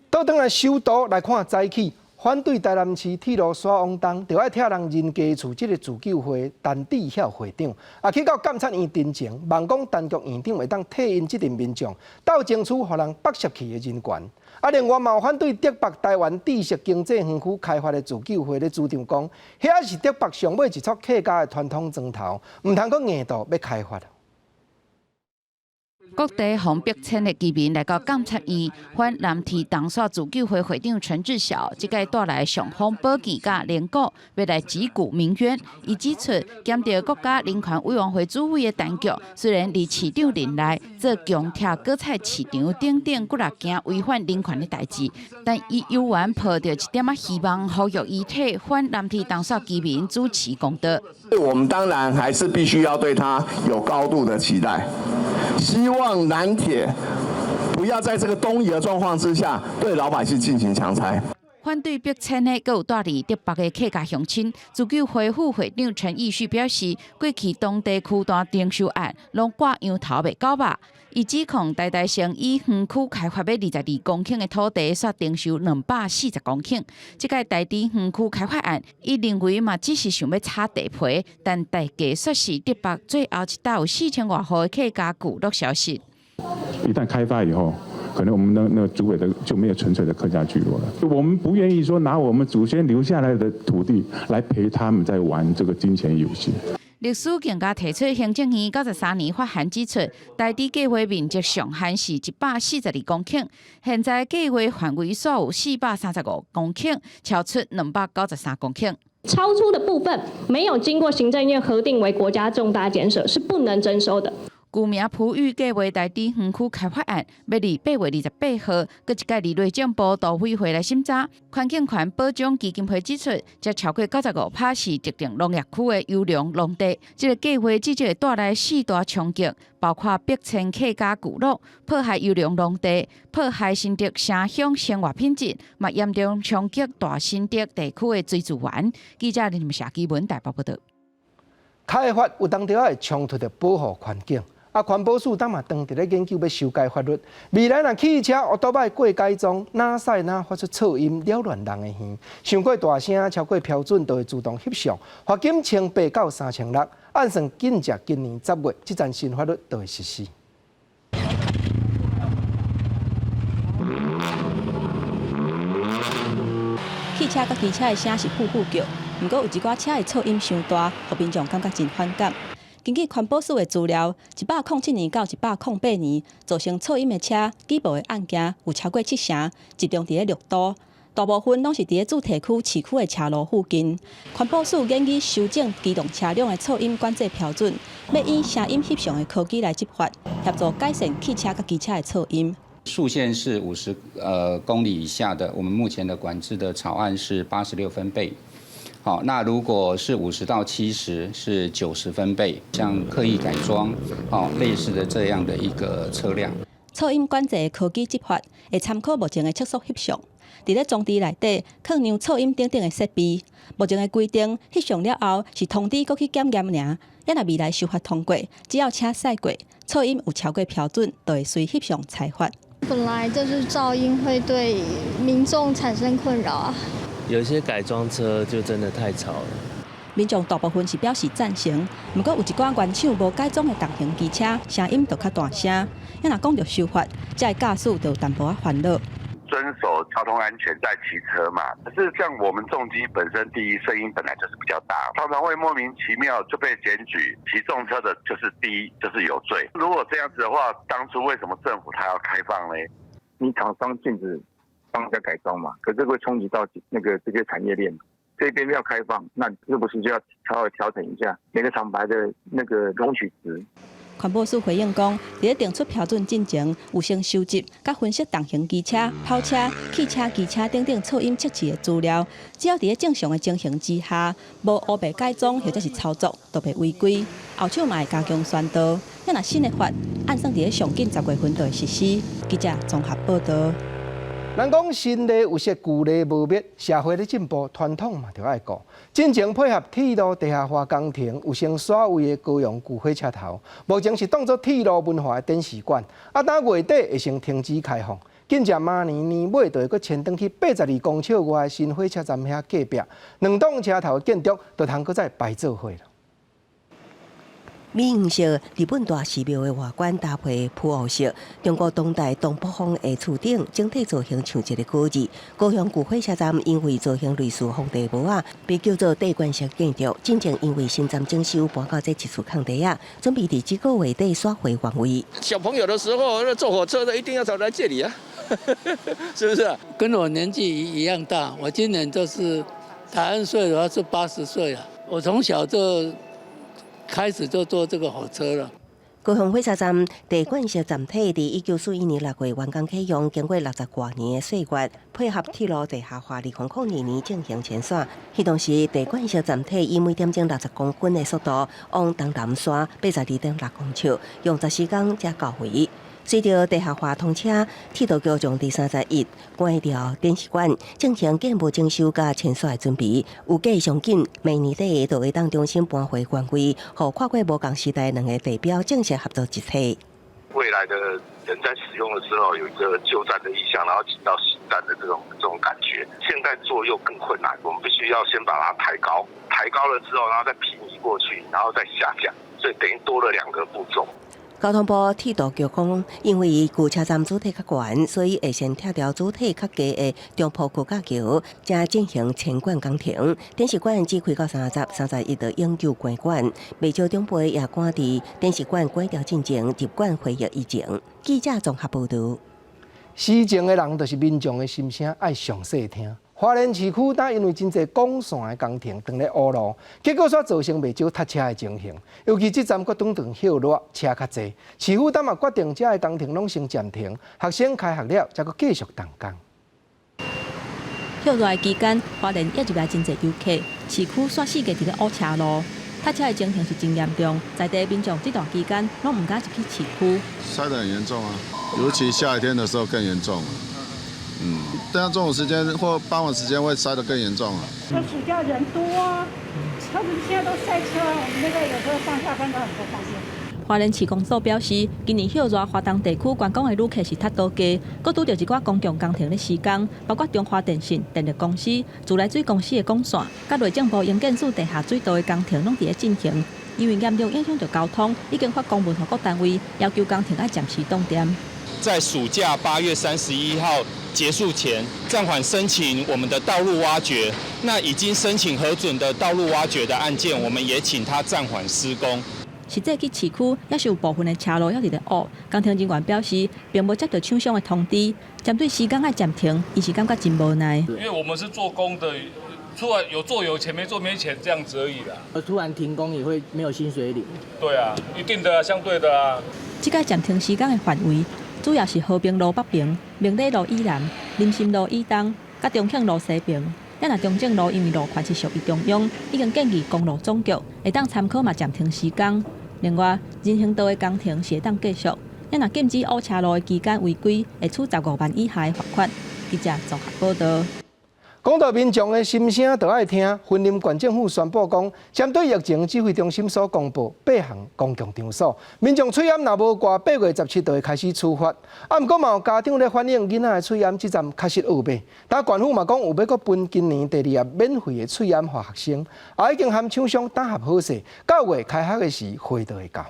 倒轉來首都來看早起，反對台南市鐵路徙往東，著愛拆人人家厝，這个自救會陳智曉會長，啊去到監察院陳情，望講陳菊院長會當替𪜶這陣民眾鬥爭取予人剝削去的人權。啊，另外嘛有反對竹北台灣知識經濟園區開發的自救會咧主張講，遐是竹北上尾一處客家的傳統莊頭，毋通閣硬度欲開發。各地防逼遷的居民來到監察院，反南鐵東徙自救會會長陳志曉，這擺帶來尚方寶劍佮鑼鼓，欲來擊鼓鳴冤。伊指出，兼著國家人權委員會主委的陳菊，雖然佇市長任內做強拆果菜市場等等幾若件違反人權的代誌，但伊猶原抱著一點仔希望，呼籲伊替反南鐵東徙居民主持公道。我們當然還是必須要對他有高度的期待，希望南鐵不要在這個東移的狀況之下，對老百姓進行強拆。反對逼遷的，閣有住佇竹北的客家鄉親，自救會副會長陳義旭表示，過去當地區段徵收案攏掛羊頭賣狗肉。伊指控台大城以園區開發欲22公頃的土地，煞徵收240公頃。這個台豬園區開發案，伊認為嘛只是想欲炒地皮，但代價煞是竹北最後一棟有4000外戶的客家聚落消失。一旦開發以後，可能我們那竹北的就沒有純粹的客家聚落了。我們不願意說拿我們祖先留下來的土地來陪他們在玩這個金錢遊戲。律師更加提出行政院93年發函指出，台豬計畫面積上限是142公頃，現在計畫範圍煞有435公頃，超出293公頃。超出的部分沒有經過行政院核定為國家重大建設，是不能徵收的。舊名埔域計畫台豬園區開發案，欲佇8月28號，閣一擺佇內政部都委會來審查。環境權保障基金會指出，這超過95%是特定農業區的優良農地。這个計畫至少會帶來四大衝擊，包括逼遷客家聚落、破壞優良農地、破壞新竹城鄉生活品質，嘛嚴重衝擊大新竹地區的水資源。記者林社基文台北報導。開發有當時會衝突著保護環境。啊，環保署當嘛當佇咧研究欲修改法律，未來若汽車、歐多擺過改裝，若駛若發出噪音擾亂人的耳，傷過大聲，超過標準，就會自動翕相，罰金1800到3600。按算緊接今年10月，這項新法律就會實施。汽車佮機車的聲是噗噗叫，毋過有一寡車的噪音傷大，予民眾感覺真反感。根據環保署的資料，107年到108年，造成噪音的車舉報的案件有超過七成，集中佇咧六都，大部分攏是佇咧主題區市區的車路附近。環保署建議修正機動車輛的噪音管制標準，欲以聲音翕相的科技來執法，協助改善汽車佮機車的噪音。速限是50公里以下的，我們目前的管制的草案是86分貝。好，那如果是50到70，是90分貝，像刻意改裝，哦，類似的這樣的一個車輛。噪音管制的科技執法會參考目前的測速翕相，佇咧裝置內底放量噪音等等的設備。目前的規定，翕相了後是通知閣去檢驗爾。啊若未來修法通過，只要車駛過，噪音有超過標準，就會隨翕相裁罰。本來就是噪音會對民眾產生困擾啊。有些改裝車就真的太吵了。民眾大部分是表示贊成，毋過有一寡原廠無改裝的重型機車，聲音就較大聲。啊若講著修法，這个駕駛就有淡薄仔煩惱。遵守交通安全再騎車嘛。可是像我們重機本身，第一聲音本來就是比較大，常常會莫名其妙就被檢舉。騎重車的就是第一就是有罪。如果這樣子的話，當初為什麼政府他要開放呢？你廠商禁止幫人家改裝嘛？可這會衝擊到那個這些產業鏈。這邊要開放，那是不是就要稍微調整一下每個廠牌的那個容許值？環保署回應講，佇咧定出標準進前，有先收集佮分析重型機車、跑車、汽車、機車等等噪音測試的資料，只要佇咧正常的情形之下，無烏白改裝或者是操作，都袂違規。後手嘛會加強宣導。若新的法按算佇咧上緊10月份就會實施。記者綜合報導。人講新禮有色，舊禮無滅，社會咧進步，傳統嘛著愛顧。進前配合鐵路地下化工程，有先徙位的高雄舊火車頭，目前是當作鐵路文化的展示館。啊，等月底會先停止開放。緊接明年年尾就會閣遷轉去82公尺外的新火車站遐隔壁，兩棟車頭的建築就通閣再排做伙了。米黃色日本大寺廟的外觀搭配普烏色，中國當代東北風的厝頂，整體造型像一個果子。高雄舊火車站因為造型類似皇帝帽仔，被叫做帝冠式建築。進前因為新站整修搬到這一處空地仔，準備佇這個月底徙回原位。小朋友的時候，坐火車的一定要走來這裡啊，是不是？跟我年紀一樣大，我今年就是台灣歲的話是80歲了。我從小就開始就坐這個火車了。高雄火車站帝冠式站體佇1941年6月完工啟用，經過60外年的歲月，配合鐵路地下化2002年進行遷徙。彼當時帝冠式站體以每點鐘60公分的速度往東南徙82.6公尺，用14工才到位。隨著地下化通車，鐵道局將佇31關掉展示館，進行建物整修佮遷徙的準備。預計上緊明年底就會當重新搬回原位，予跨過無仝時代兩个地標正式合作一體。未來的人在使用的時候，有一個舊站的意象，然後進到新站的這種感覺。現在做又更困難，我們必須要先把它抬高，抬高了之後，然後再平移過去，然後再下降，所以等於多了兩個步驟。交通部鐵道局講，因為舊車站主體較懸，所以會先拆掉主體較低的中埔高架橋，才進行遷館工程。展示館只開到30、31就永久關館。袂少長輩也趕佇展示館關掉進前入館回憶以前。記者綜合報導。時政的人就是民眾的心聲，愛詳細聽。花蓮市區當因為真濟管線的工程當咧挖路，結果煞造成袂少塞車的情形。尤其這站閣轉轉歇熱，車較濟。市府當嘛決定，這个工程攏先暫停，學生開學了，才閣繼續動工。歇熱的期間，花蓮也入來真濟遊客，市區煞四界佇咧挖車路，塞車的情形是真嚴重。在地民眾這段期間攏毋敢入去市區。塞得很嚴重啊，尤其下雨天的時候更嚴重。等下中午時間或傍晚時間會塞得更嚴重啊。那暑假人多啊，車子現在都塞車，我們那個有時候上下班都很不方便。花蓮市公所表示，今年歇熱華東地區觀光的旅客是較多加，閣拄著一寡公共工程咧施工，包括中華電信、電力公司、自來水公司的管線，佮內政部營建署地下水道的工程攏佇咧進行。因為嚴重影響著交通，已經發公文予各單位，要求工程愛暫時凍電。在暑假8月31號結束前，暫緩申請我們的道路挖掘。那已經申請核准的道路挖掘的案件，我們也請他暫緩施工。實際去市區，也是有部分的車路猶佇咧挖。工程人員表示，並無接到廠商的通知，針對時間愛暫停，伊是感覺真無奈。因為我們是做工的，出來有做有錢，沒做沒錢這樣子而已啦。突然停工也會沒有薪水領。對啊，一定的啊，相對的啊。這個暫停時間的範圍，主要是和平路北爿、明禮路以南、林森路以東、佮中慶路西爿。若中正路因為路權是屬於中央，已經建議公路總局會當參考嘛暫停時間。另外，人行道的工程是會當繼續。若禁止挖車路的期間違規，會處15萬以下的罰款。記者綜合報導。講到民眾的心聲，就愛聽。雲林縣政府宣布講，針對疫情指揮中心所公布八項公共場所，民眾喙罨若無掛，8月17就會開始處罰。啊，毋過嘛有家長咧反映，囡仔的喙罨這站確實僫買。但縣府嘛講有欲閣分今年第二盒免費的喙罨予學生，也已經和廠商打合好勢，9月開學的時貨就會到。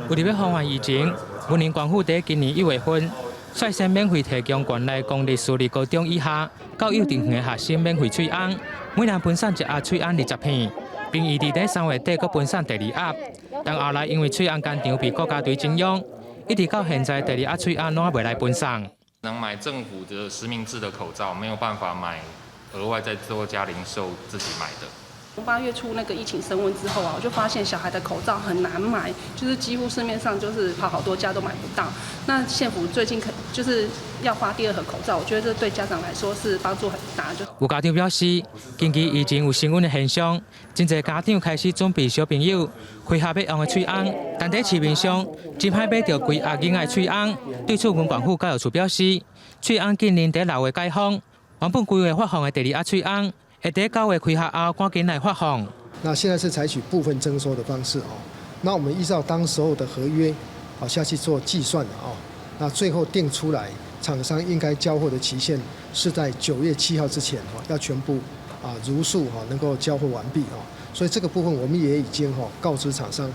為著欲防範疫情，雲林縣府佇今年1月份率先免費提供縣內公立私立高中以下到幼稚園的學生免費喙罨，每人分送一盒喙罨20片，並預佇3月底閣分送第二盒。但後來因為喙罨工廠被國家隊徵用，一直到現在第二盒喙罨攏猶未來分送。能買政府的實名制的口罩，沒有辦法買額外再多加零售自己買的。從8月初那個疫情升溫之後啊，我就發現小孩的口罩很難買，就是幾乎市面上就是跑好多家都買不到。那縣府最近可就是要發第二盒口罩，我覺得這對家長來說是幫助很大。就有家長表示，近期疫情有升溫的現象，真濟家長開始準備小朋友開學欲用的喙甕，但佇市面上真歹買著規盒囡仔的喙甕。對此，雲縣府教育處表示，喙甕近年佇6月解封，原本規劃發放的第二盒喙甕，會佇9月開學後趕緊來發放。那現在是採取部分徵收的方式哦。那我們依照當時候的合約，好下去做計算的哦。那最後定出來，廠商應該交貨的期限是在9月7號之前哦，要全部啊如數哈能夠交貨完畢哦。所以這個部分我們也已經哈告知廠商。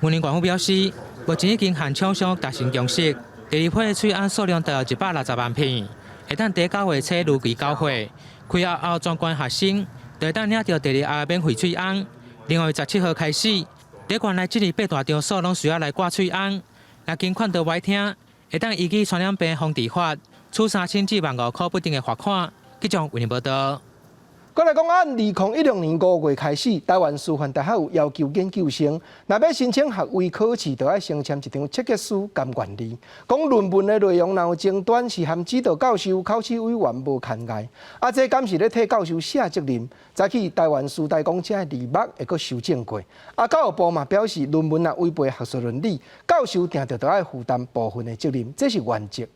雲林縣府表示，目前已經和廠商達成共識，第二批的喙甕數量大約160萬片，會當佇9月初如期交貨。開學後，全縣學生就會當領著第二盒免費喙甕。另外，17號開始，佇縣內這裡八大場所攏需要來掛喙甕。若經勸導袂聽，會當依據傳染病防治法，處3000至15,000箍不等的罰款。記者為您報道。過來講，按2016年5月開始，台灣師範大學有要求研究生，若欲申請學位考試，就愛先簽一張切結書甘願字。講論文的內容若有爭端，是和指導教授、考試委員無牽礙。啊，這敢是咧替教授卸責任？早起台灣師大講，這个字幕會閣修正過。啊，教育部嘛表示，論文若違背學術倫理，教授定著著愛負擔部分的責任，這是原則。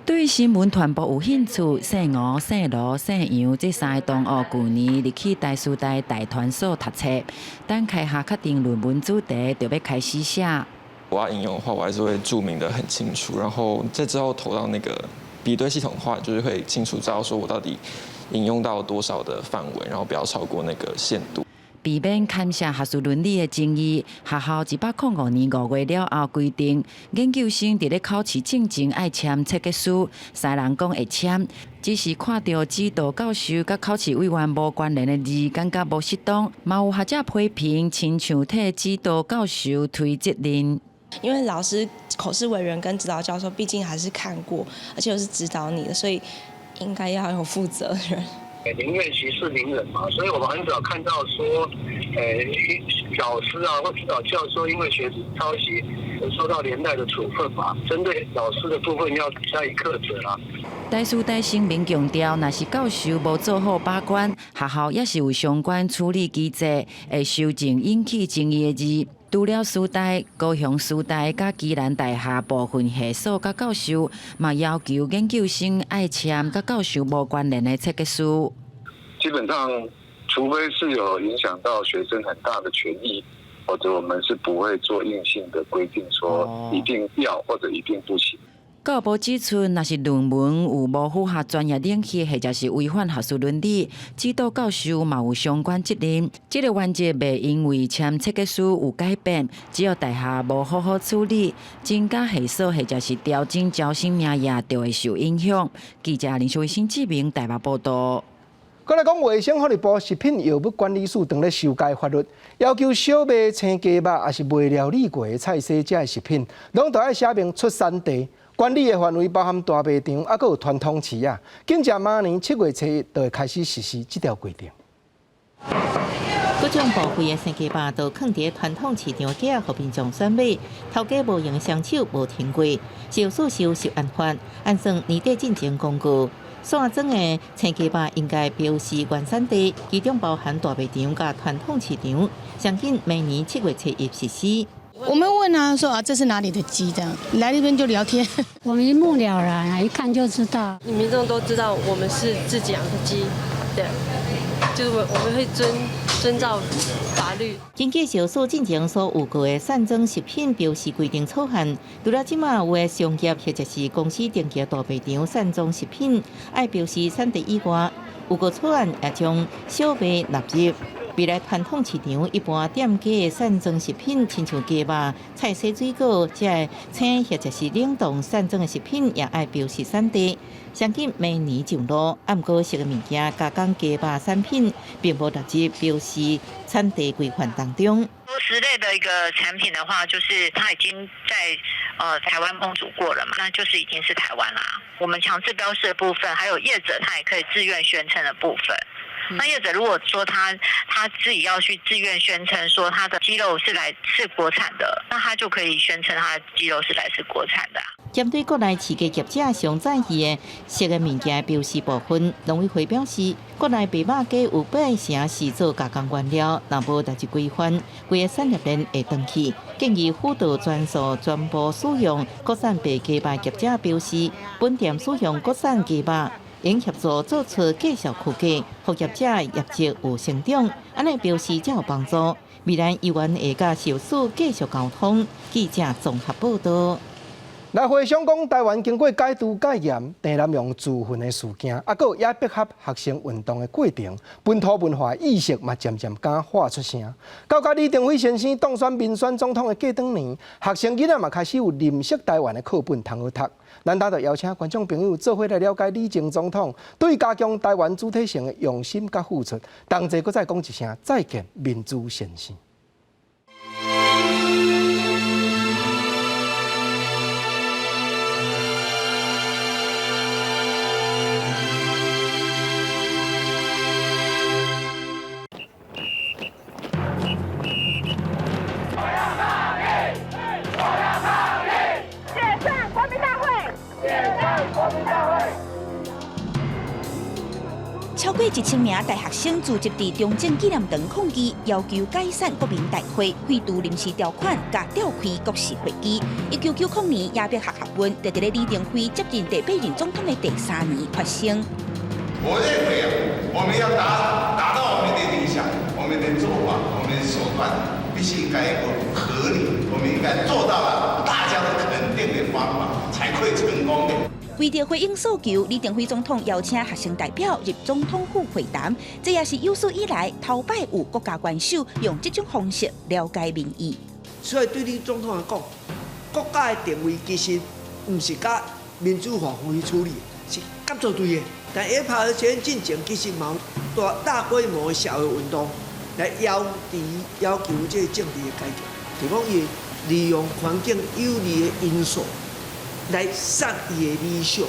對新聞傳播有興趣，姓吳、姓羅、姓楊這三个同學，舊年入去台師大大傳所讀冊，等開學確定論文主題，就欲開始寫。我要引用的話，我還是會註明得很清楚，然後在之後投到那個比對系統的話，就是會清楚知道說我到底引用到多少的範圍，然後不要超過那個限度。避免牽涉學術倫理的爭議，學校105年5月了後規定，研究生佇咧考試進前愛簽切結書，三人講會簽，只是看著指導教授佮考試委員無關聯的字，感覺無適當。嘛有學者批評，親像替指導教授推責任。因為老師口試委員跟指導教授畢竟還是看過，而且又是指導你的，所以應該要有負責任。寧願息事寧人嘛，所以我們很少看到說，老師啊或指導教授因為學生抄襲而受到連帶的處分嘛。針對老師的部分要加以課責啦。台師大聲明強調，若是教授無做好把關，學校也是有相關處理機制，會修正引起爭議的字。除了師大、高雄師大佮宜蘭大學部分系所佮教授，嘛要求研究生愛簽佮教授無關聯的切結書。基本上，除非是有影響到學生很大的權益，否則我們是不會做硬性的規定，說一定要或者一定不行。教育部指出，若是論文有無符合專業領域，或者是違反學術倫理，指導教授嘛有相關責任。這个原則袂因為簽切結書有改變，只要大學無好好處理，增加系所或者是調整招生名額，就會受影響。記者林淑慧、志明台北報道。過來講，衛生福利部食品藥物管理署正咧修改法律，要求小賣生雞肉抑是未料理過的菜蔬這个食品，攏著愛寫明出產地。管理的範圍包含大賣場，抑閣有傳統市啊。緊接明年7月初一就會開始實施這條規定。各種部位的生雞肉都囥佇傳統市場架，予民眾選買。頭家無閒雙手無停過，燒訴受食安法，按算年底進前公告。散裝的生雞肉應該標示原產地，其中包含大賣場佮傳統市場，上緊明年7月初一實施。我們問啊，說啊，這是哪裡的雞？這樣來這邊就聊天，我們一目了然，一看就知道。民眾都知道我們是自己養的雞，對，就是我們會遵照法律。根據小數進前所預告的散裝食品標示規定草案，除了這馬有的商業或者是公司定期大賣場散裝食品愛標示產地以外，預告草案也將小賣納入。未來傳統市場一般店家的散裝食品，親像雞肉、菜蔬水果，這个青或者是冷凍散裝的食品，也愛標示產地。相信明年上路，毋過熟的物件加工雞肉產品，並無納入標示產地規範當中。熟食類的一個產品的話，就是它已經在台灣烹煮過了嘛，那就是已經是台灣啦。我們強制標示的部分，還有業者他也可以自願宣稱的部分。那業者如果說他自己要去自願宣稱說他的雞肉是來自國產的，那他就可以宣稱他的雞肉是來自國產的。針對國內飼雞業者上在意的食的物件標示部分，農委會表示，國內白肉雞有8成是做加工原料，若無列入規範，規个產業鏈會斷去。建議輔導專數全部使用國產白雞肉業者標示，本店使用國產雞肉，應協助做出介紹區隔，予業者業績有成長，按呢標示才有幫助。未來猶原會佮獸師繼續溝通。記者綜合報道。來回想講，台灣經過解毒戒嚴、鄭南榕自焚的事件，啊，閣有野百合學生運動的過程，本土文化意識嘛漸漸敢喊出聲。到佮李登輝先生當選民選總統的過轉年，學生囡仔嘛開始有認識台灣的課本通好讀。咱今就邀請觀眾朋友做伙來了解李前總統對加強台灣主體性的用心佮付出。同齊閣再講一聲再見，民主先生。超過1000名大學生聚集佇中正紀念堂抗議，要求解散國民大會、廢除臨時條款、佮調開國是會議。1990年，野百合學運就佇咧李登輝接任第八任總統的第三年發生。我認為啊，我們要達到我們的理想，我們的做法，我們的手段必須應該一個合理，我們應該做到了大家都肯定的方法，才會成功的。為著回應訴求，李登輝總統邀請學生代表入總統府會談，這也是有史以來頭擺有國家元首用這種方式了解民意。所以對你總統來講，國家的定位其實毋是佮民主法去處理，是合作對的。但野百合學院進前其實嘛有大規模的社會運動來要求這個政治的改革，就講伊利用環境有利的因素。來殺伊的理想。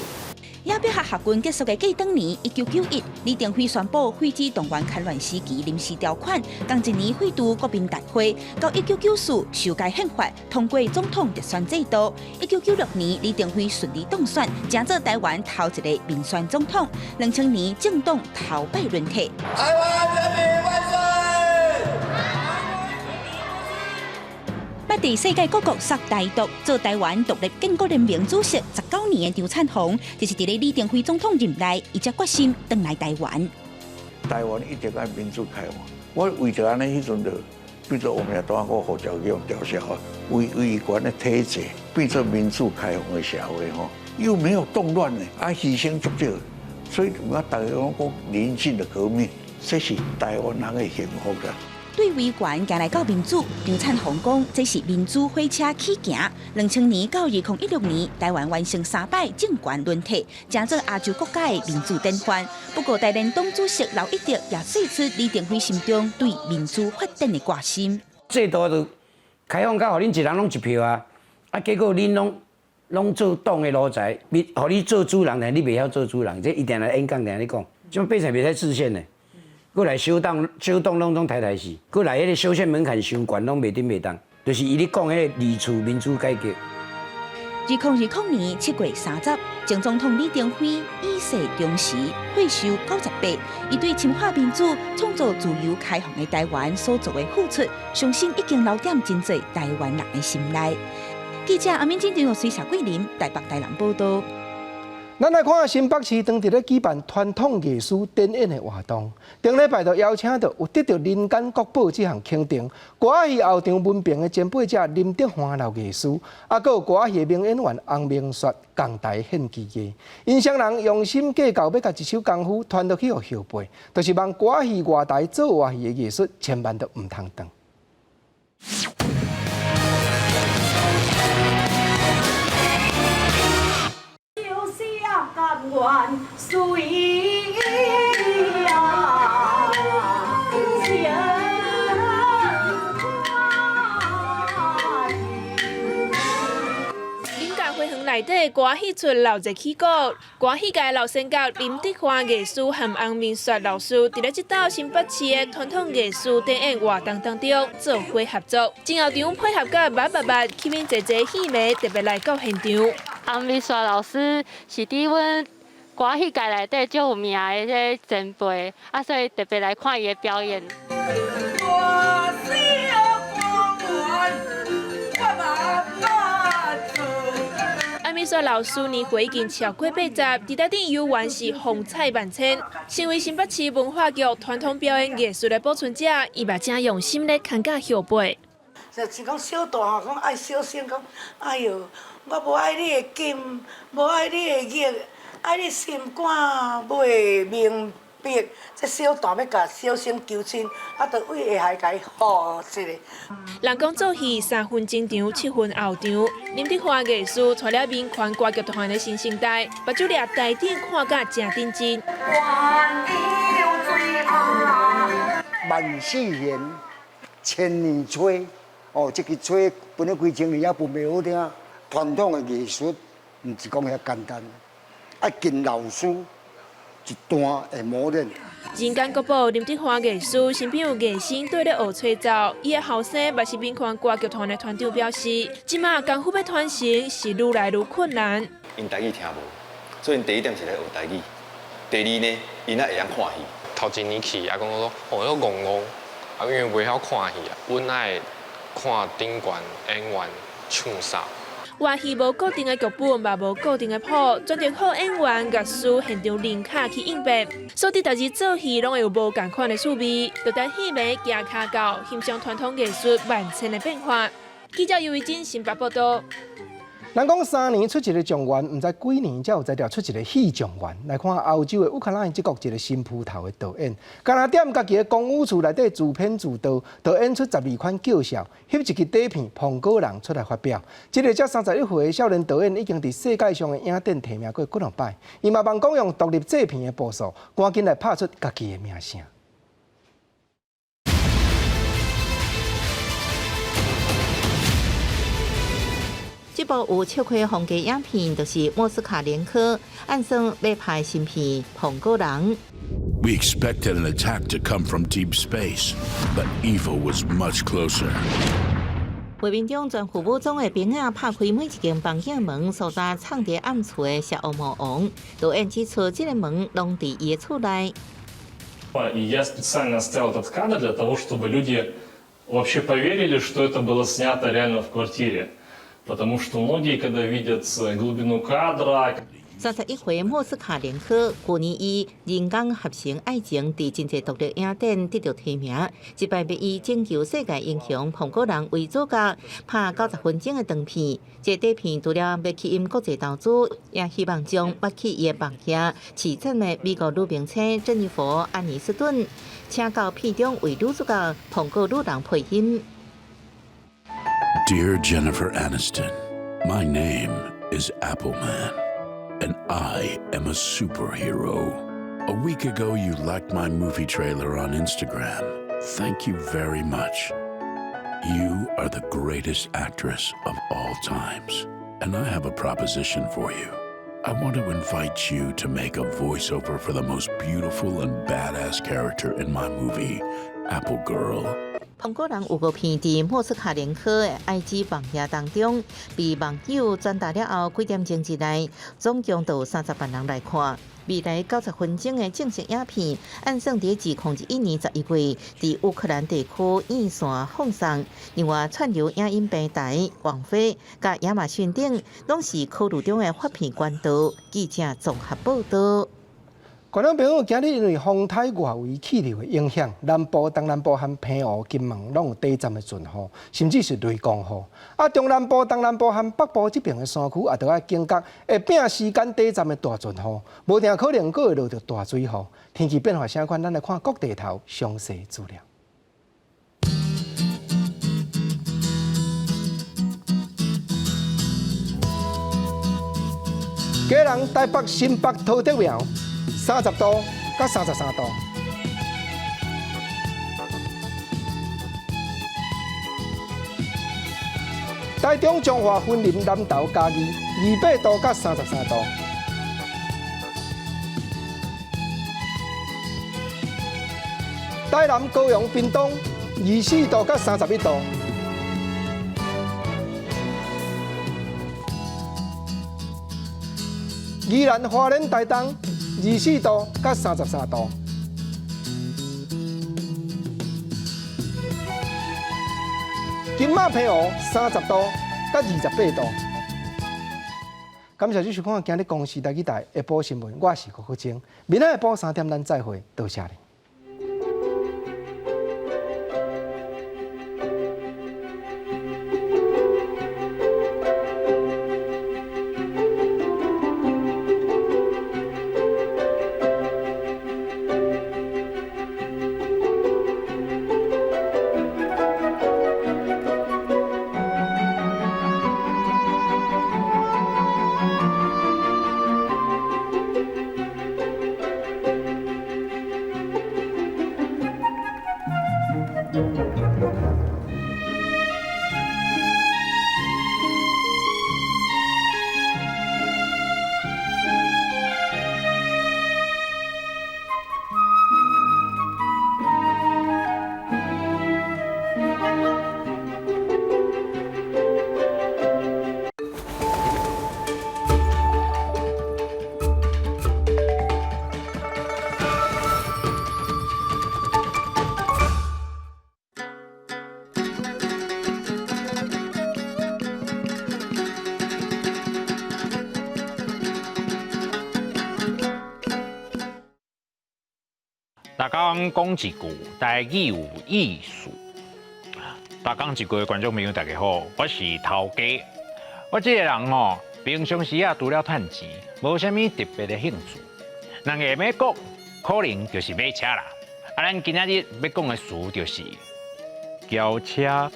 野百合學運結束的過轉年，1991，李登輝宣布廢止動員戡亂時期臨時條款，仝一年廢除國民大會。到1994修改憲法，通過總統直選制度。1996年，李登輝順利當選，成做台灣頭一个民選總統。2000年，政黨頭擺輪替。台灣人民萬歲！捌佇世界各國殺台獨、做台灣獨立建國聯盟主席19年的張燦鴻，就是佇咧李登輝總統任內，伊才決心轉來台灣。台灣一定愛民主開放，我為著按呢，彼陣就變做我們當我護照去予吊銷啊，維權的體制變做民主開放的社會吼，又沒有動亂呢，啊犧牲足少，所以我大家攏講寧靜的革命，這是台灣人的幸福啦。對維權行來到民主，張燦鴻講這是民主火車起行。2000年到2016年，台灣完成3擺政權輪替，成做亞洲國家的民主典範。不過，台聯黨主席劉一德也說出李登輝心中對民主發展的掛心。制度就開放到，予恁一人攏一票啊！啊，結果恁攏做黨的奴才，予你做主人，但你袂曉做主人，這一定來演講，定咧講，這變成袂使制憲的。閣來小黨小黨攏總抬抬死，閣來彼个修憲門檻傷懸，攏袂頂袂動，就是伊咧講彼个二次民主改革。2020年7月30，前總統李登輝以世終時，歲壽98，伊對深化民主、創造自由開放的台灣所做的付出，相信已經留踮真濟台灣人的心內。記者阿敏金、張玉水、謝桂林，台北、台南報道。咱來看新北市當地咧舉辦傳統藝術展演的活動，頂禮拜就邀請到有得到人間國寶這項肯定，歌仔戲後場文憑的前輩者林德歡老藝師，啊，閣有歌仔戲名演員洪明雪仝台獻技藝。𪜶雙人用心計較，欲共一手功夫傳落去予後輩，就是望歌仔戲外台做活戲的藝術，千萬都毋通斷。林家花園內底歌戲出鬧熱起鼓，歌戲界老先覺林德華藝師和洪明雪老師，佇咧這道新北市的傳統藝術展演活動當中做伙合作，前後場配合甲密密密，吸引濟濟戲迷特別來到現場。洪明雪老師是佇阮歌戲界內底足有名的這個前輩，啊，所以特別來看伊的表演。洪明雪老師年歲已經超過80，佇台頂猶原是風采萬千。身為新北市文化局傳統表演藝術的保存者，伊嘛誠用心咧看教後輩。就是講小大漢講愛小生講，哎喲，我無愛你的金，無愛你的玉，愛你心肝袂明白。這小旦欲共小生求親，啊，就為下海共伊唬一下。人講做戲三分前場，七分後場。林德華藝師帶領民權歌劇團的新生代，目睭掠台頂看甲誠認真。萬世弦，千年吹，哦，這支吹分了幾千年也分袂好聽。傳統的藝術毋是講遐簡單，愛經老師一段的磨練。人間國寶林德華藝師身邊有藝生綴咧學吹奏，伊的後生嘛是民權歌劇團的團長表示，這馬功夫欲傳承是愈來愈困難。𪜶台語聽無，所以𪜶第一點是咧學台語。第二呢，𪜶愛會曉看戲。頭一年去啊，講說哦，遐戇戇，啊，因為袂曉看戲啊，阮愛看頂懸演員唱啥。活戲無固定的劇本，嘛無固定的譜，專著靠演員、樂師現場臨卡去應變。所以，逐日做戲攏會有無仝款的趣味，就等戲迷行跤到，欣賞傳統藝術萬千的變化。記者尤維珍新北報道。人講三年出一个狀元，毋知幾年才有才調出一个戲狀元。來看歐洲的烏克蘭這國一个新葡萄的導演，干焦踮家己的公寓厝內底自編自導，導演出12款叫笑，翕一支短片《蘋果人》出來發表。這个才31歲的少年導演已經佇世界上的影展提名過幾兩擺，伊嘛望講用獨立製片的步數，趕緊來拍出家己的名聲。這部有笑虧風格影片，就是莫斯卡連科按算欲拍新片《蘋果人》。 We expected an attack to come from deep space, but evil was much closer. 畫面中，全副武裝的兵仔拍開每一間房間門，搜查藏佇暗處的邪惡魔王。導演指出，這个門攏佇伊的厝內。 И я специально оставил этот кадр для того, чтобы люди вообще поверили, что это было снято реально в квартире. Потому что многие, когда видят глубину кадра, 31歲莫斯卡連科，去年以人工合成愛情佇真濟獨立影展得著提名。這擺欲以拯救世界英雄蘋果人為主角，拍90分鐘的長片。這短片除了欲吸引國際投資，也希望將捌去伊的網頁揤讚的美國女明星珍妮佛·安妮斯頓，請到片中為女主角蘋果女人配音。 Dear Jennifer Aniston, my name is Appleman, and I am a superhero. A week ago, you liked my movie trailer on Instagram. Thank you very much. You are the greatest actress of all times, and I have a proposition for you. I want to invite you to make a voiceover for the most beautiful and badass character in my movie, Apple Girl. 蘋果人預告片佇莫斯卡連科的 IG 網頁當中，被網友轉達了後，幾點鐘之內，總共就有30萬人來看。未來90分鐘的正式影片，按算佇2021年11月，佇烏克蘭地區院線放送。另外，串流影音平台網飛佮亞馬遜等，攏是考慮中的發片管道。記者綜合報導。觀眾朋友，今日因為風颱外圍氣流的影響，南部、東南部和澎湖、金門攏有短暫的陣雨，甚至是雷公雨。啊，中南部、東南部和北部這爿的山區也著愛警覺，會拼時間短暫的大陣雨，無定可能閣會落著大水雨。天氣變化啥款，咱來看各地頭詳細資料。基隆、台北、新北、桃竹苗。30度佮33度。台台中彰化雲林南投嘉義28度佮33度。台南高雄屏東24度佮31度。宜蘭花蓮台東24度佮33度。金馬澎湖30度佮28度。感謝你收看今日公視台語台下晡新聞，我是郭國清。明仔下晡3點咱再會，多謝你。逐工講一句台語有意思。逐工一句的觀眾朋友大家好，我是頭家。我這個人吼，平常時啊，除了趁錢，無啥物特別的興趣。人會欲講，可能就是買車啦。啊，咱今仔日欲講的詞就是轎車。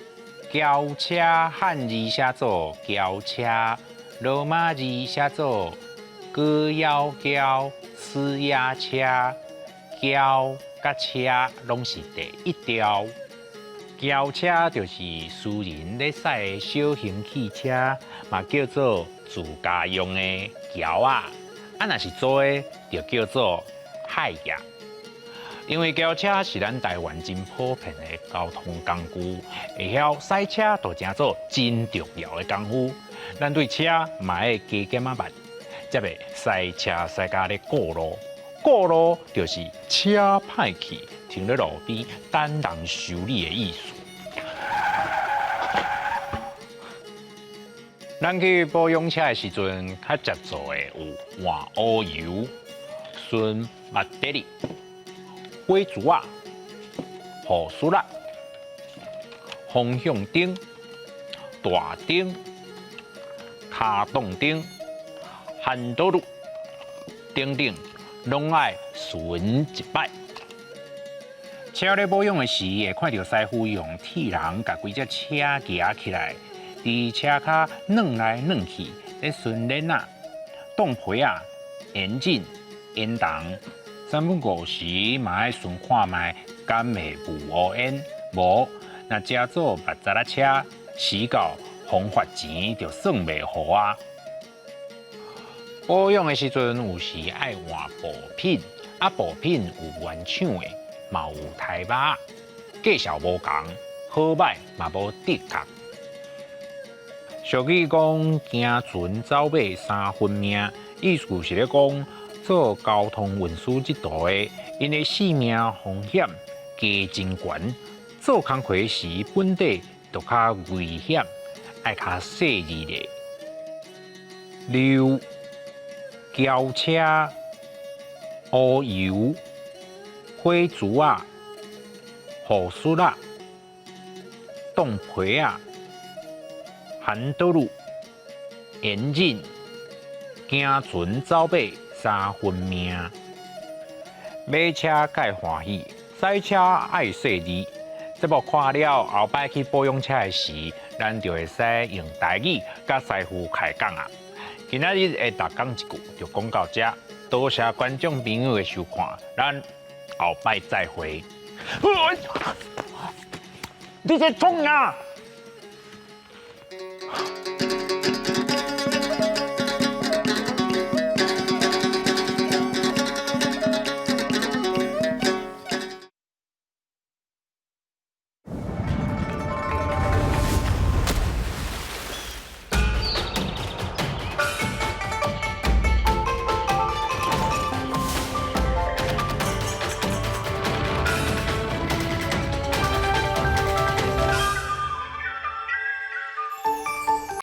轎車漢字寫做轎車，羅馬字寫做高腰轎、雌鴨車。轎佮車攏是第一調。轎車就是私人咧駛的小型汽車，嘛叫做自家用的轎仔。啊，若是租的，就叫做海業。因為轎車是咱台灣真普遍的交通工具，會曉駛車就成做真重要的功夫。咱對車嘛愛加減仔捌，才袂駛車駛甲咧過路。過路就是車歹去，停咧路邊等人修理的意思。咱去保養車的時陣，較常做的有換烏油、巡馬德里、火柱仔、護術仔、方向燈、大燈、跤擋燈、핸들等等。攏愛巡一擺。車咧保養的時，會看著師傅用鐵籠共規隻車夯起來，佇車跤轉來轉去，咧巡鏈仔、擋皮仔、引擎、煙筒。三不五時嘛愛巡看覓，敢會霧烏煙？無，若成做捌雜仔車，駛到風發錢就算袂予啊。保養的時陣，有時愛換部品，啊，部品有原廠的，嘛有台巴，價數無仝，好䆀嘛無的確。俗語講，行船走馬三分命，意思是咧講，做交通運輸這途的，𪜶的性命風險加真懸，做工課時本底就較危險，愛較細膩咧。溜。轎車、烏油、火柱仔、護術仔、擋皮仔、韓多路、引擎、行船走馬三分命。買車蓋歡喜，駛車愛細膩。這部看了後擺去保養車的時，咱就會使用台語佮師傅開講啊。今仔日的逐工一句就講到這，多謝觀眾朋友的收看，咱後擺再會。你這創啥？